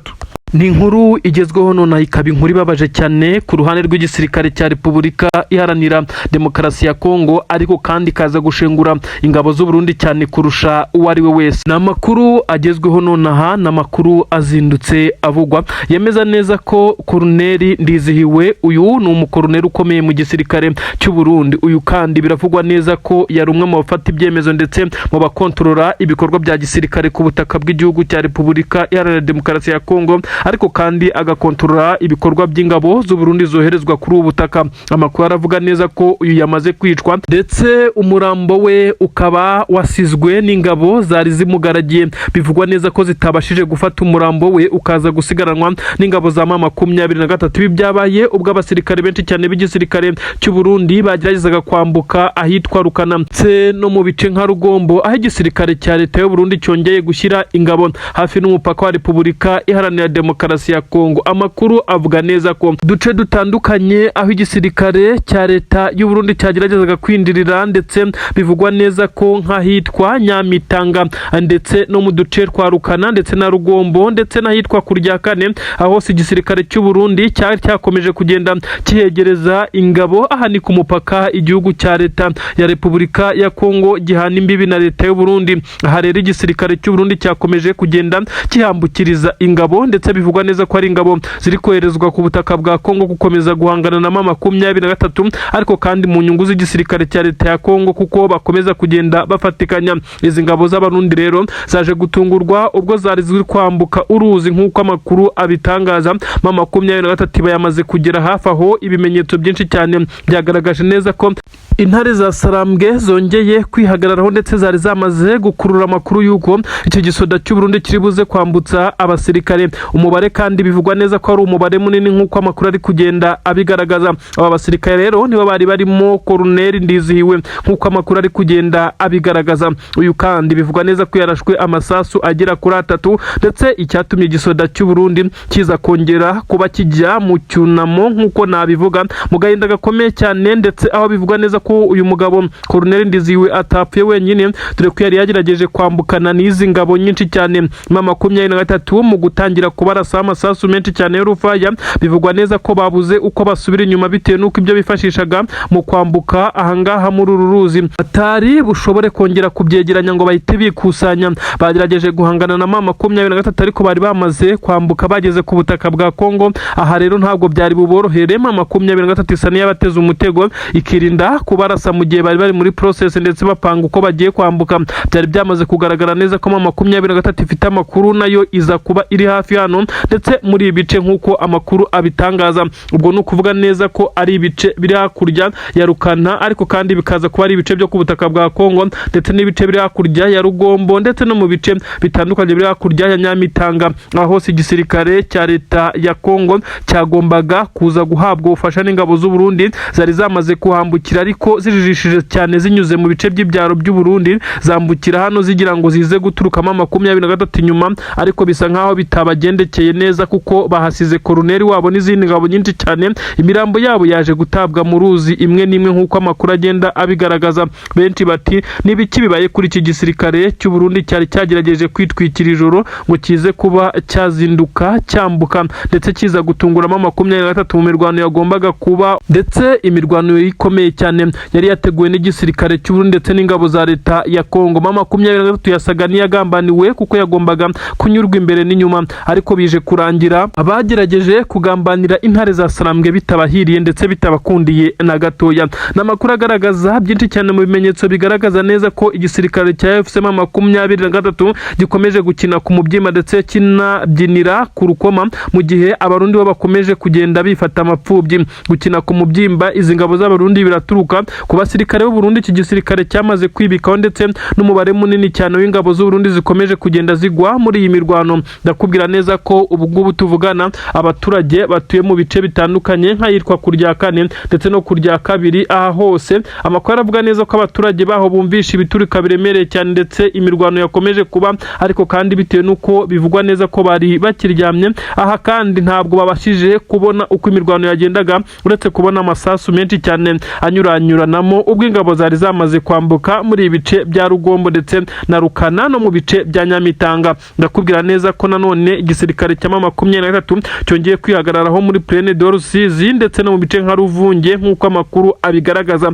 Ni inkuru igezweho nonaha, ikaba inkuru ibabaje cyane ku ruhande rw'igisirikare cya Repubulika Iharanira Demokarasi ya Kongo, ariko kandi ikaza gushengura ingabo z'u Burundi cyane kurusha uwo ari we wese. Ni amakuru agezweho nonaha, ni amakuru azindutse avugwa, yemeza neza ko Koloneli Ndizihiwe, uyu ni umukoloneli ukomeye mu gisirikare cy'u Burundi, uyu kandi biravugwa neza ko yari umwe mu bafata ibyemezo ndetse mu bakontorora ibikorwa bya gisirikare ku butaka bw'igihugu cya Repubulika Iharanira Demokarasi ya Kongo, ariko kandi agakontorora ibikorwa by'ingabo z'u Burundi zoherezwa kuri ubu butaka. Amakuru aravuga neza ko uyu yamaze kwicwa, ndetse umurambo we ukaba wasizwe n'ingabo zari zimugaragiye. Bivugwa neza ko zitabashije gufata umurambo we, ukaza gusigaranwa n'ingabo za M23. Ibi byabaye ubwo abasirikare benshi cyane b'igisirikare cy'u Burundi bageragezaga kwambuka ahitwa Rukana ndetse no mu bice nka Rugombo, aho igisirikare cya leta y'u Burundi cyongeye gushyira ingabo hafi n'umupaka wa Repubulika Iharanira Demokarasi ya Kongo. Amakuru avuga neza ko duce dutandukanye aho igisirikare cya leta y'u Burundi cyageragezaga kwinjirira, ndetse bivugwa neza ko nk'ahitwa Nyamitanga ndetse no mu duce twa Rukana ndetse na Rugombo ndetse n'ahitwa Kurya Kane, aho hose igisirikare cy'u Burundi cyari cyakomeje kugenda kihegereza ingabo. Aha ni ku mupaka igihugu cya leta ya Repubulika ya Kongo gihana imbibi na leta y'u Burundi. Aha rero igisirikare cy'u Burundi cyakomeje kugenda kihambukiriza ingabo, ndetse bivugwa neza ko ari ingabo ziri koherezwa ku butaka bwa Kongo gukomeza guhangana na M23, ariko kandi mu nyungu z'igisirikare cya leta ya Kongo, kuko bakomeza kugenda bafatikanya. Izi ngabo z'Abarundi rero zaje gutungurwa ubwo zari ziri kwambuka uruzi, nk'uko amakuru abitangaza. M23 iba yamaze kugera hafi aho. Ibimenyetso byinshi cyane byagaragaje neza ko intare za Sarambwe zongeye kwihagararaho, ndetse zari zamaze gukurura amakuru y'uko icyo gisoda cy'u Burundi kiri buze kwambutsa abasirikare. Umubare kandi bivugwa neza ko ari umubare munini, nk'uko amakuru ari kugenda abigaragaza. Aba basirikare rero nibo bari barimo Koloneli Ndizihiwe, nk'uko amakuru ari kugenda abigaragaza. Uyu kandi bivugwa neza ko yarashwe amasasu agera kuri atatu, ndetse icyatumye igisoda cy'u Burundi kiza kongera kuba kijya mu cyunamo, nk'uko nabivuga, mu gahinda gakomeye cyane, ndetse aho bivugwa neza ko uyu mugabo Koloneli Ndizihiwe atapfuye wenyine, dore ko yari yagerageje kwambukana n'izi ngabo nyinshi cyane. M23 mu gutangira kubarasa amasasu menshi cyane y'urufaya, bivugwa neza ko babuze uko basubira inyuma, bitewe n'uko ibyo bifashishaga mu kwambuka ahangaha muri uru ruzi batari bushobore kongera kubyegeranya ngo bahite bikusanya. Bagerageje guhangana na M23, ariko bari bamaze kwambuka bageze ku butaka bwa Kongo. Aha rero ntabwo byari buborohere. M23 isa n'iyabateze umutego, ikirinda kubarasa mu gihe bari bari muri process ndetse bapanga uko bagiye kwambuka. Byari byamaze kugaragara neza ko M23 ifite amakuru, nayo iza kuba iri hafi hano ndetse muri ibi bice, nk'uko amakuru abitangaza. Ubwo ni ukuvuga neza ko ari ibice biri hakurya ya Rukana, ariko kandi bikaza kuba ari ibice byo ku butaka bwa Kongo, ndetse n'ibice biri hakurya ya Rugombo, ndetse no mu bice bitandukanye biri hakurya ya Nyamitanga. Aho hose igisirikare cya leta ya Kongo cyagombaga kuza guhabwa ubufasha n'ingabo z'u Burundi zari zamaze kuhambukira, ariko zijijishije cyane, zinyuze mu bice by'ibyaro by'u Burundi, zambukira hano zigira ngo zize guturukamo M23 inyuma, ariko bisa nkaho bitabagendekeye. byabagendekeye neza, kuko bahasize koroneri wabo n'izindi ngabo nyinshi cyane. Imirambo yabo yaje gutabwa mu ruzi imwe n'imwe, nk'uko amakuru agenda abigaragaza. Benshi bati: "N'ibiki bibaye kuri iki gisirikare cy'u Burundi cyari cyagerageje kwitwikira ijoro ngo kize kuba cyazinduka cyambuka, ndetse kiza gutunguramo 23 mu mirwano yagombaga kuba, ndetse imirwano ikomeye cyane yari yateguwe n'igisirikare cy'u Burundi ndetse n'ingabo za leta ya Kongo?" M23 yasaga n'iyagambaniwe, kuko yagombaga kunyurwa imbere n'inyuma, ariko bije kurangira abagerageje kugambanira intare za Sarambwe bitabahiriye ndetse bitabakundiye na gatoya. Ni amakuru agaragaza byinshi cyane mu bimenyetso bigaragaza neza ko igisirikare cya AFC M23 gikomeje gukina ku mubyimba ndetse kinabyinira ku rukoma, mu gihe Abarundi bo bakomeje kugenda bifata amapfubyi. Gukina ku mubyimba izi ngabo z'Abarundi biraturuka ku basirikare b'u Burundi iki gisirikare cyamaze kwibikaho, ndetse n'umubare munini cyane w'ingabo z'u Burundi zikomeje kugenda zigwa muri iyi mirwano. Ndakubwira neza ko ubu ngubu tuvugana, abaturage batuye mu bice bitandukanye nk'ahitwa ku rya kane ndetse no ku rya kabiri, aha hose amakuru aravuga neza ko abaturage baho bumvisha ibiturika biremereye cyane, ndetse imirwano yakomeje kuba. Ariko kandi bitewe n'uko bivugwa neza ko bari bakiryamye, aha kandi ntabwo babashije kubona uko imirwano yagendaga, uretse kubona amasasu menshi cyane anyuranyuranamo ubwo ingabo zari zamaze kwambuka muri ibi bice bya Rugombo ndetse na Rukana no mu bice bya Nyamitanga. Ndakubwira neza ko nanone igisirikare cya M23 cyongeye kwihagararaho muri Plaine de Rusizi ndetse no mu bice nka Ruvunge, nk'uko amakuru abigaragaza.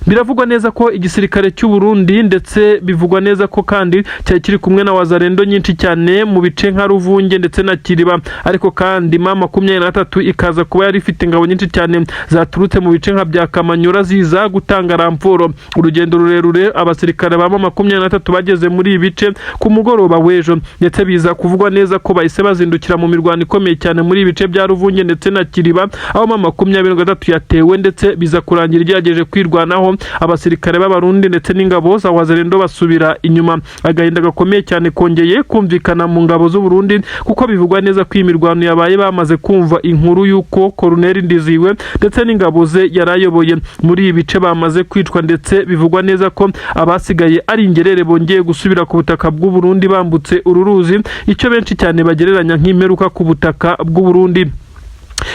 Biravugwa neza ko igisirikare cy'u Burundi, ndetse bivugwa neza ko kandi cyari kiri kumwe na Wazalendo nyinshi cyane mu bice nka Ruvunge ndetse na Kiriba, ariko kandi M23 ikaza kuba yari ifite ingabo nyinshi cyane zaturutse mu bice nka bya Kamanyura ziza gutanga renfort. Urugendo rurerure, abasirikare ba M23 bageze muri ibi bice ku mugoroba w'ejo, ndetse biza kuvugwa neza ko bahise bazindukira mu mirwano ikomeye cyane muri ibi bice bya Ruvunge ndetse na Kiriba, aho M23 yatewe, ndetse biza kurangira igerageje kwirwanaho, abasirikare b'Abarundi ndetse n'ingabo za Wazalendo basubira inyuma. Agahinda gakomeye cyane kongeye kumvikana mu ngabo z'u Burundi, kuko bivugwa neza ko iyi mirwano yabaye bamaze kumva inkuru y'uko Colonel Ndiziwe ndetse n'ingabo ze yari ayoboye muri ibi bice bamaze kwicwa, ndetse bivugwa neza ko abasigaye ari ingerere bongeye gusubira ku butaka bw'u Burundi bambutse uru ruzi, icyo benshi cyane bagereranya nk'imperuka ku butaka bw'u Burundi.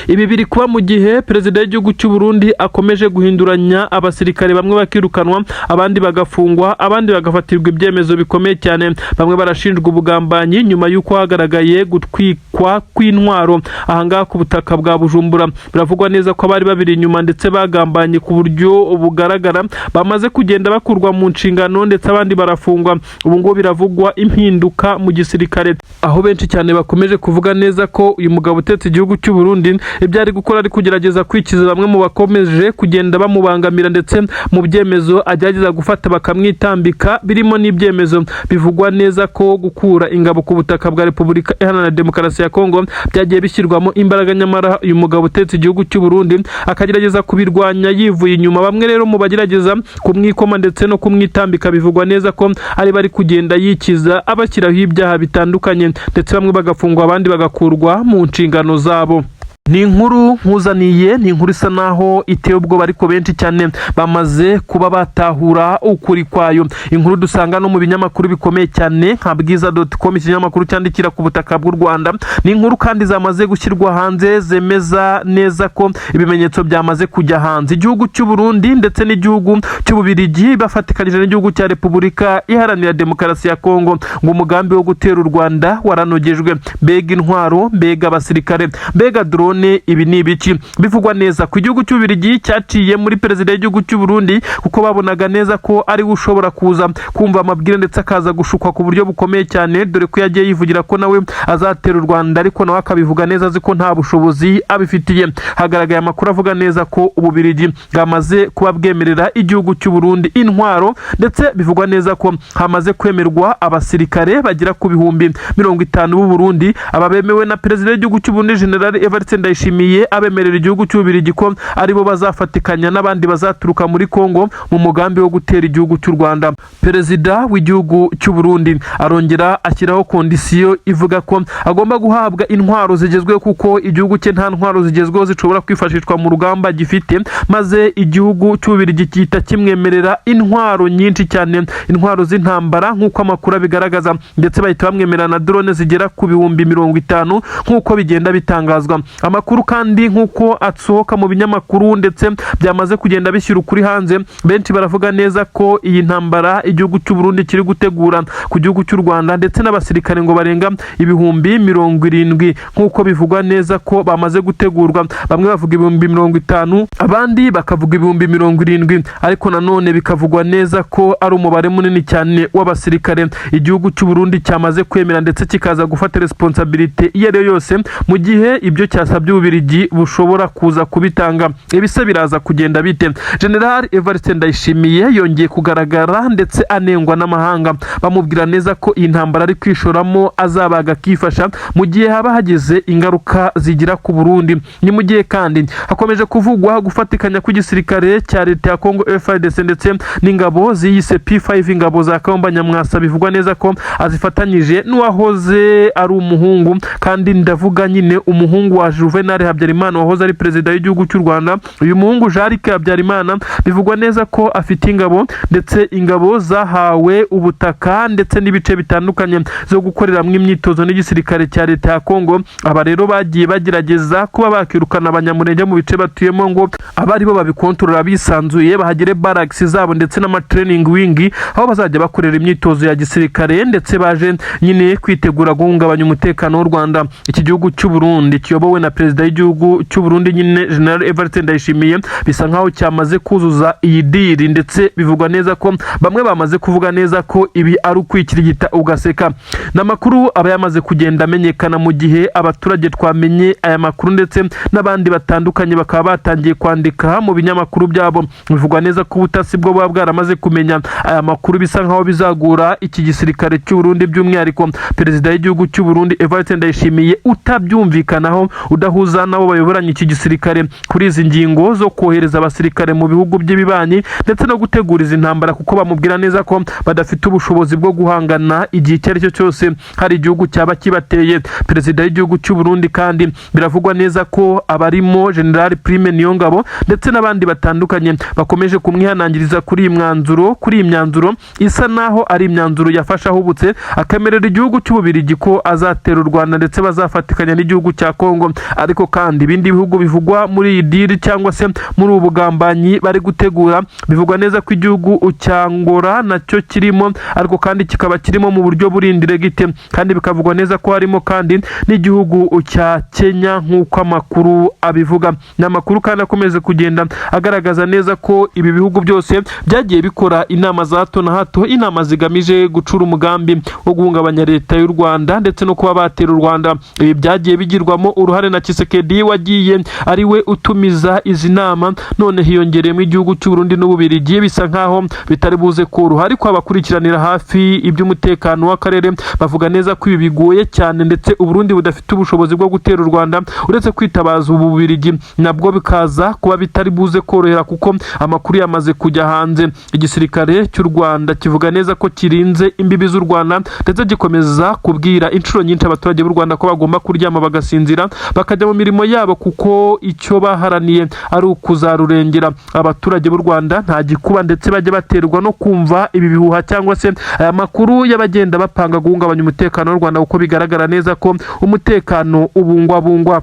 Ibi biri kuba mu gihe perezida w'igihugu cy'u Burundi akomeje guhinduranya abasirikare, bamwe bakirukanwa, abandi bagafungwa, abandi bagafatirwa ibyemezo bikomeye cyane. Bamwe barashinjwa ubugambanyi nyuma y'uko hagaragaye gutwikwa kw'intwaro ahangaha ku butaka bwa Bujumbura. Biravugwa neza ko abari babiri inyuma ndetse bagambanye ku buryo bugaragara bamaze kugenda bakurwa mu nshingano, ndetse abandi barafungwa. Ubu ngubu biravugwa impinduka mu gisirikare, aho benshi cyane bakomeje kuvuga neza ko uyu mugabo utetse igihugu cy'u Burundi ibyo ari gukora ari kugerageza kwikiza bamwe mu bakomeje kugenda bamubangamira, ndetse mu byemezo agerageza gufata bakamwitambika, birimo n'ibyemezo bivugwa neza ko gukura ingabo ku butaka bwa Repubulika Iharanira Demokarasi ya Kongo byagiye bishyirwamo imbaraga, nyamara uyu mugabo utetse igihugu cy'u Burundi akagerageza kubirwanya yivuye inyuma. Bamwe rero mu bagerageza kumwikoma ndetse no kumwitambika bivugwa neza ko ari bari kugenda yikiza, abashyiraho ibyaha bitandukanye, ndetse bamwe bagafungwa, abandi bagakurwa mu nshingano zabo. Ni inkuru nkuzaniye, ni inkuru isa naho iteye ubwoba, ariko benshi cyane bamaze kuba batahura ukuri kwayo. Inkuru dusanga no mu binyamakuru bikomeye cyane nka Bwiza.com, ikinyamakuru cyandikira ku butaka bw'u Rwanda. Ni inkuru kandi zamaze gushyirwa hanze, zemeza neza ko ibimenyetso byamaze kujya hanze. Igihugu cy'u Burundi ndetse n'igihugu cy'Ububirigi bafatikanyije n'igihugu cya Repubulika Iharanira Demokarasi ya Kongo, ngo umugambi wo gutera u Rwanda waranogejwe. Mbega intwaro, mbega abasirikare, mbega drone, ibi ni ibiki? Bivugwa neza ku gihugu cy'Ububirigi cyaciye muri perezida w'igihugu cy'u Burundi, kuko babonaga neza ko ari we ushobora kuza kumva amabwire ndetse akaza gushukwa ku buryo bukomeye cyane, dore ko yagiye yivugira ko nawe azatera u Rwanda, ariko nawe akabivuga neza azi ko nta bushobozi abifitiye. Hagaragaye amakuru avuga neza ko Ububirigi bwamaze kuba bwemerera igihugu cy'u Burundi intwaro, ndetse bivugwa neza ko hamaze kwemerwa abasirikare bagera ku 50,000 b'u Burundi. Aba bemewe na perezida w'igihugu cy'u Burundi, General Evariste. Ndayishimiye abemerera igihugu cy'Ububiligi ko aribo bazafatikanya n'abandi bazaturuka muri Kongo mu mugambi wo gutera igihugu cy'u Rwanda. Perezida w'igihugu cy'u Burundi arongera ashyiraho condition ivuga ko agomba guhabwa intwaro zigezweho, kuko igihugu cye nta ntwaro zigezweho zishobora kwifashishwa mu rugamba gifite, maze igihugu cy'Ububiligi gihita kimwemerera intwaro nyinshi cyane, intwaro z'intambara nk'uko amakuru abigaragaza, ndetse bahita bamwemerera na drone zigera ku 50,000 nk'uko bigenda bitangazwa. Amakuru kandi nk'uko asohoka mu binyamakuru ndetse byamaze kugenda bishyira ukuri hanze, benshi baravuga neza ko iyi ntambara igihugu cy'u Burundi kiri gutegura ku gihugu cy'u Rwanda, ndetse n'abasirikare ngo barenga 70,000 nk'uko bivugwa neza ko bamaze gutegurwa. Bamwe bavuga 50,000, abandi bakavuga 70,000, ariko nanone bikavugwa neza ko ari umubare munini cyane w'abasirikare igihugu cy'u Burundi cyamaze kwemera, ndetse kikaza gufata responsabilité iyo ari yo yose mu gihe ibyo cyasabye Ububiligi bushobora kuza kubitanga. Ibise biraza kugenda bite? General Evariste Ndayishimiye yongeye kugaragara ndetse anengwa n'amahanga, bamubwira neza ko iyi ntambara ari kwishoramo azabaga akifasha mu gihe haba hagize ingaruka zigira ku Burundi. Ni mu gihe kandi hakomeje kuvugwa gufatikanya kw'igisirikare cya leta ya Congo FARDC ndetse n'ingabo ziyise P5, ingabo za Kayumba Nyamwasa, bivugwa neza ko azifatanyije n'uwahoze ari umuhungu, kandi ndavuga nyine umuhungu wa Juvenal Habyarimana wahoze ari perezida w'igihugu cy'u Rwanda. Uyu muhungu Jean Habyarimana bivugwa neza ko afite ingabo, ndetse ingabo zahawe ubutaka ndetse n'ibice bitandukanye zo gukoreramo imyitozo n'igisirikare cya leta ya Congo. Aba rero bagiye bagerageza kuba bakirukana Abanyamurenge mu bice batuyemo, ngo abe aribo babikontorora bisanzuye, bahagire barracks zabo ndetse n'ama training wing aho bazajya bakorera imyitozo ya gisirikare, ndetse baje nyine kwitegura guhungabanya umutekano w'u Rwanda. Iki gihugu cy'u Burundi kiyobowe na perezida w'igihugu cy'u Burundi nyine General Evariste Ndayishimiye bisa nkaho cyamaze kuzuza iyi deal, ndetse bivugwa neza ko bamwe bamaze kuvuga neza ko ibi ari ukwikirigita ugaseka. Ni amakuru aba yamaze kugenda amenyekana mu gihe abaturage twamenye aya makuru, ndetse n'abandi batandukanye bakaba batangiye kwandika mu binyamakuru byabo. Bivugwa neza ko ubutasi bwo buba bwaramaze kumenya aya makuru, bisa nkaho bizagura iki gisirikare cy'u Burundi, by'umwihariko perezida w'igihugu cy'u Burundi Evariste Ndayishimiye utabyumvikanaho, udahuza nabo bayoboranye iki gisirikare kuri izi ngingo zo kohereza abasirikare mu bihugu by'ibibanyi ndetse no gutegura izi ntambara, kuko bamubwira neza ko badafite ubushobozi bwo guhangana igihe icyo ari cyo cyose hari igihugu cyaba kibateye. Perezida w'igihugu cy'u Burundi kandi biravugwa neza ko abarimo General Prime Niyongabo ndetse n'abandi batandukanye bakomeje kumwihanangiriza kuri iyi mwanzuro, kuri iyi myanzuro isa naho ari imyanzuro yafashe ahubutse, akemerera igihugu cy'Ububirigi ko azatera u Rwanda ndetse bazafatikanya n'igihugu cya Kongo. Ariko kandi ibindi bihugu bivugwa muri iyi deal cyangwa se muri ubu bugambanyi bari gutegura, bivugwa neza ko igihugu cya Angola nacyo kirimo, ariko kandi kikaba kirimo mu buryo buri indirect, kandi bikavugwa neza ko harimo kandi n'igihugu cya Kenya nk'uko amakuru abivuga. Ni amakuru kandi akomeza kugenda agaragaza neza ko ibi bihugu byose byagiye bikora inama za hato na hato, inama zigamije gucura umugambi wo guhungabanya leta y'u Rwanda ndetse no kuba batera u Rwanda. Ibi byagiye bigirwamo uruhare na Tshisekedi wagiye ari we utumiza izi nama, none hiyongereyemo igihugu cy'u Burundi n'Ububirigi, bisa nkaho bitari buze koroha. Ariko abakurikiranira hafi iby'umutekano w'akarere bavuga neza ko ibi bigoye cyane, ndetse Uburundi budafite ubushobozi bwo gutera u Rwanda uretse kwitabaza ubu Bubirigi, nabwo bikaza kuba bitari buze korohera kuko amakuru yamaze kujya hanze. Igisirikare cy'u Rwanda kivuga neza ko kirinze imbibi z'u Rwanda, ndetse gikomeza kubwira inshuro nyinshi abaturage b'u Rwanda ko bagomba kuryama bagasinzira, bakajya mu mirimo yabo, kuko icyo baharaniye ari ukuzarurengera. Abaturage b'u Rwanda nta gikuba, ndetse bajya baterwa no kumva ibi bihuha cyangwa se aya makuru y'abagenda bapanga guhungabanya umutekano w'u Rwanda, kuko bigaragara neza ko umutekano ubungwabungwa.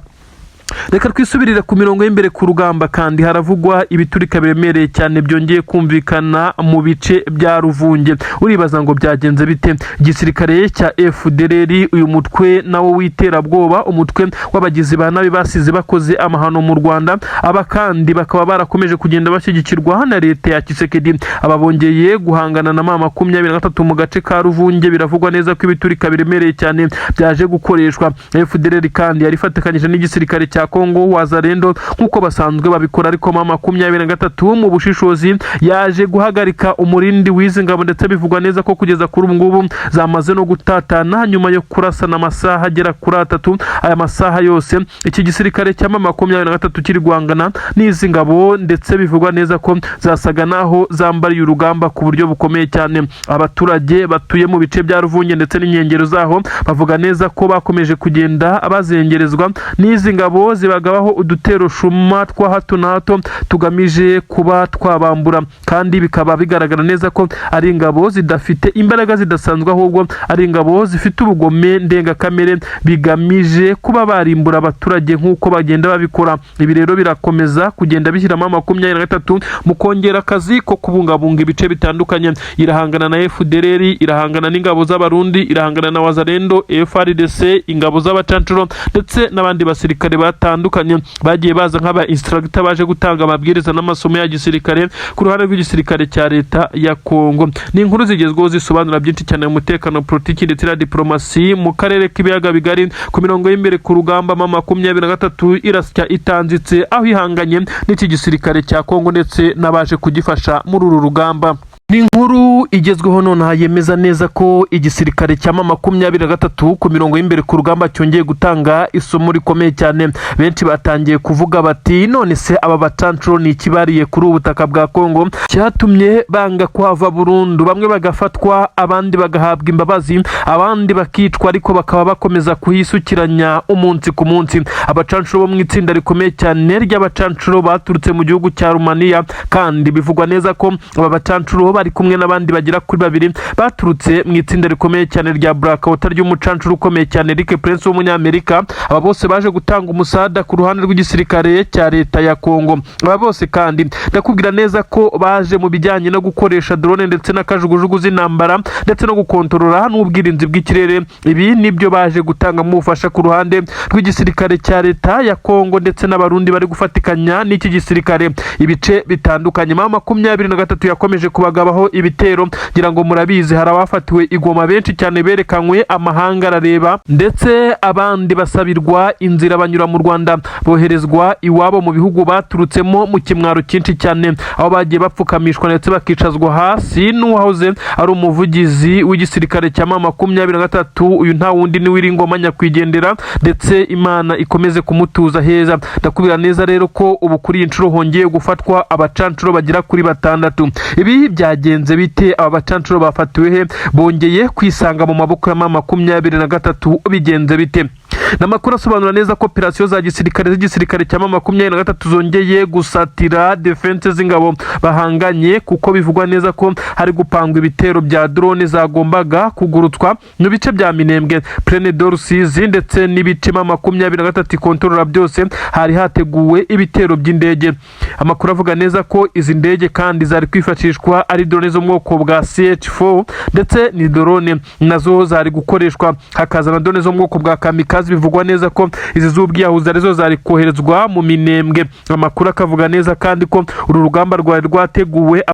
Reka twisubirire ku mirongo y'imbere ku rugamba. Kandi haravugwa ibiturika biremereye cyane byongeye kumvikana mu bice bya Ruvunge. Uribaza ngo byagenze bite? Igisirikare cya FDLR, uyu mutwe nawo w'iterabwoba, umutwe w'abagizi ba nabi basize bakoze amahano mu Rwanda, aba kandi bakaba barakomeje kugenda bashyigikirwa na leta ya Tshisekedi, aba bongeye guhangana na M23 mu gace ka Ruvunge. Biravugwa neza ko ibiturika biremereye cyane byaje gukoreshwa. FDLR kandi yari ifatikanyije n'igisirikare cya Kongo Wazalendo nk'uko basanzwe babikora, ariko M23 mu bushishozi yaje guhagarika umurindi w'izi ngabo, ndetse bivugwa neza ko kugeza kuri ubu ngubu zamaze no gutatana nyuma yo kurasana amasaha agera kuri 3. Aya masaha yose iki gisirikare cya M23 kiri guhangana n'izi ngabo, ndetse bivugwa neza ko zasaga naho zambariye urugamba ku buryo bukomeye cyane. Abaturage batuye mu bice bya Ruvunge ndetse n'inkengero zaho bavuga neza ko bakomeje kugenda bazengerezwa n'izi ngabo zibagabaho udutero shuma twa hato na hato tugamije kuba twabambura, kandi bikaba bigaragara neza ko ari ingabo zidafite imbaraga zidasanzwe, ahubwo ari ingabo zifite ubugome ndengakamere bigamije kuba barimbura abaturage nk'uko bagenda babikora. Ibi rero birakomeza kugenda bishyiramo 23 mu kongera akazi ko kubungabunga ibice bitandukanye. Irahangana na FDLR, irahangana n'ingabo z'Abarundi, irahangana na Wazalendo, FARDC, ingabo z'abacancuro ndetse n'abandi basirikare batandukanye bagiye baza nk'aba instructor baje gutanga amabwiriza n'amasomo ya gisirikare ku ruhande rw'igisirikare cya leta ya Kongo. Ni inkuru zigezweho zisobanura byinshi cyane mu mutekano, politiki ndetse na diplomasi mu karere k'ibiyaga bigari. Ku mirongo y'imbere ku rugamba, M23 irasya itanzitse aho ihanganye n'iki gisirikare cya Kongo ndetse n'abaje kugifasha muri uru rugamba. Ni inkuru igezweho nonaha yemeza neza ko igisirikare cya M23 ku mirongo y'imbere ku rugamba cyongeye gutanga isomo rikomeye cyane. Benshi batangiye kuvuga bati: "None se aba bacancuro ni ikibariye kuri ubu butaka bwa Kongo cyatumye banga kuhava burundu, bamwe bagafatwa, abandi bagahabwa imbabazi, abandi bakicwa, ariko bakaba bakomeza kuhisukiranya umunsi ku munsi?" Abacancuro bo mu itsinda rikomeye cyane ry'abacancuro baturutse mu gihugu cya Rumaniya, kandi bivugwa neza ko aba bacancuro bari kumwe n'abandi bagera kuri babiri baturutse mu itsinda rikomeye cyane rya Blackwater ry'umucancuro ukomeye cyane Erik Prince w'umunyamerika. Aba bose baje gutanga umusada ku ruhande rw'igisirikare cya leta ya Kongo. Aba bose kandi ndakubwira neza ko baje mu bijyanye no gukoresha drone ndetse na kajugujugu z'intambara ndetse no gukontorora n'ubwirinzi bw'ikirere. Ibi nibyo baje gutangamo ubufasha ku ruhande rw'igisirikare cya leta ya Kongo ndetse n'Abarundi bari gufatikanya n'iki gisirikare ibice bitandukanye. M23 yakomeje kubagabaho ibitero, ngira ngo murabizi. Hari abafatiwe i Goma benshi cyane berekanywe amahanga arareba, ndetse abandi basabirwa inzira banyura mu Rwanda, boherezwa iwabo mu bihugu baturutsemo mu kimwaro cyinshi cyane, aho bagiye bapfukamishwa ndetse bakicazwa hasi n'uwahoze ari umuvugizi w'igisirikare cya M23. Uyu nta wundi ni Wiringoma nyakwigendera, ndetse Imana ikomeze kumutuza heza. Ndakubwira neza rero ko ubu kuri iyi nshuro hongeye gufatwa abacancuro bagera kuri batandatu. Ibi byagenze bite? Aba bacancuro bafatiwe he? Bongeye kwisanga mu maboko ya M23, bigenze bite? Ni amakuru asobanura neza ko operasiyo za gisirikare z'igisirikare cya M23 zongeye gusatira defense z'ingabo bahanganye, kuko bivugwa neza ko hari gupangwa ibitero bya drone zagombaga kugurutswa mu bice bya Minembwe, Plaine de Rusizi ndetse n'ibice M23 ikontorora byose. Hari hateguwe ibitero by'indege. Amakuru avuga neza ko izi ndege kandi zari kwifashishwa ari drone zo mu bwoko bwa CH4, ndetse ni drone nazo zari gukoreshwa, hakaza na drone zo mu bwoko bwa kamikaze. Bivugwa neza ko izi z'ubwiyahuzi arizo zari koherezwa mu Minembwe. Amakuru akavuga neza kandi ko uru rugamba rwari rwateguwe.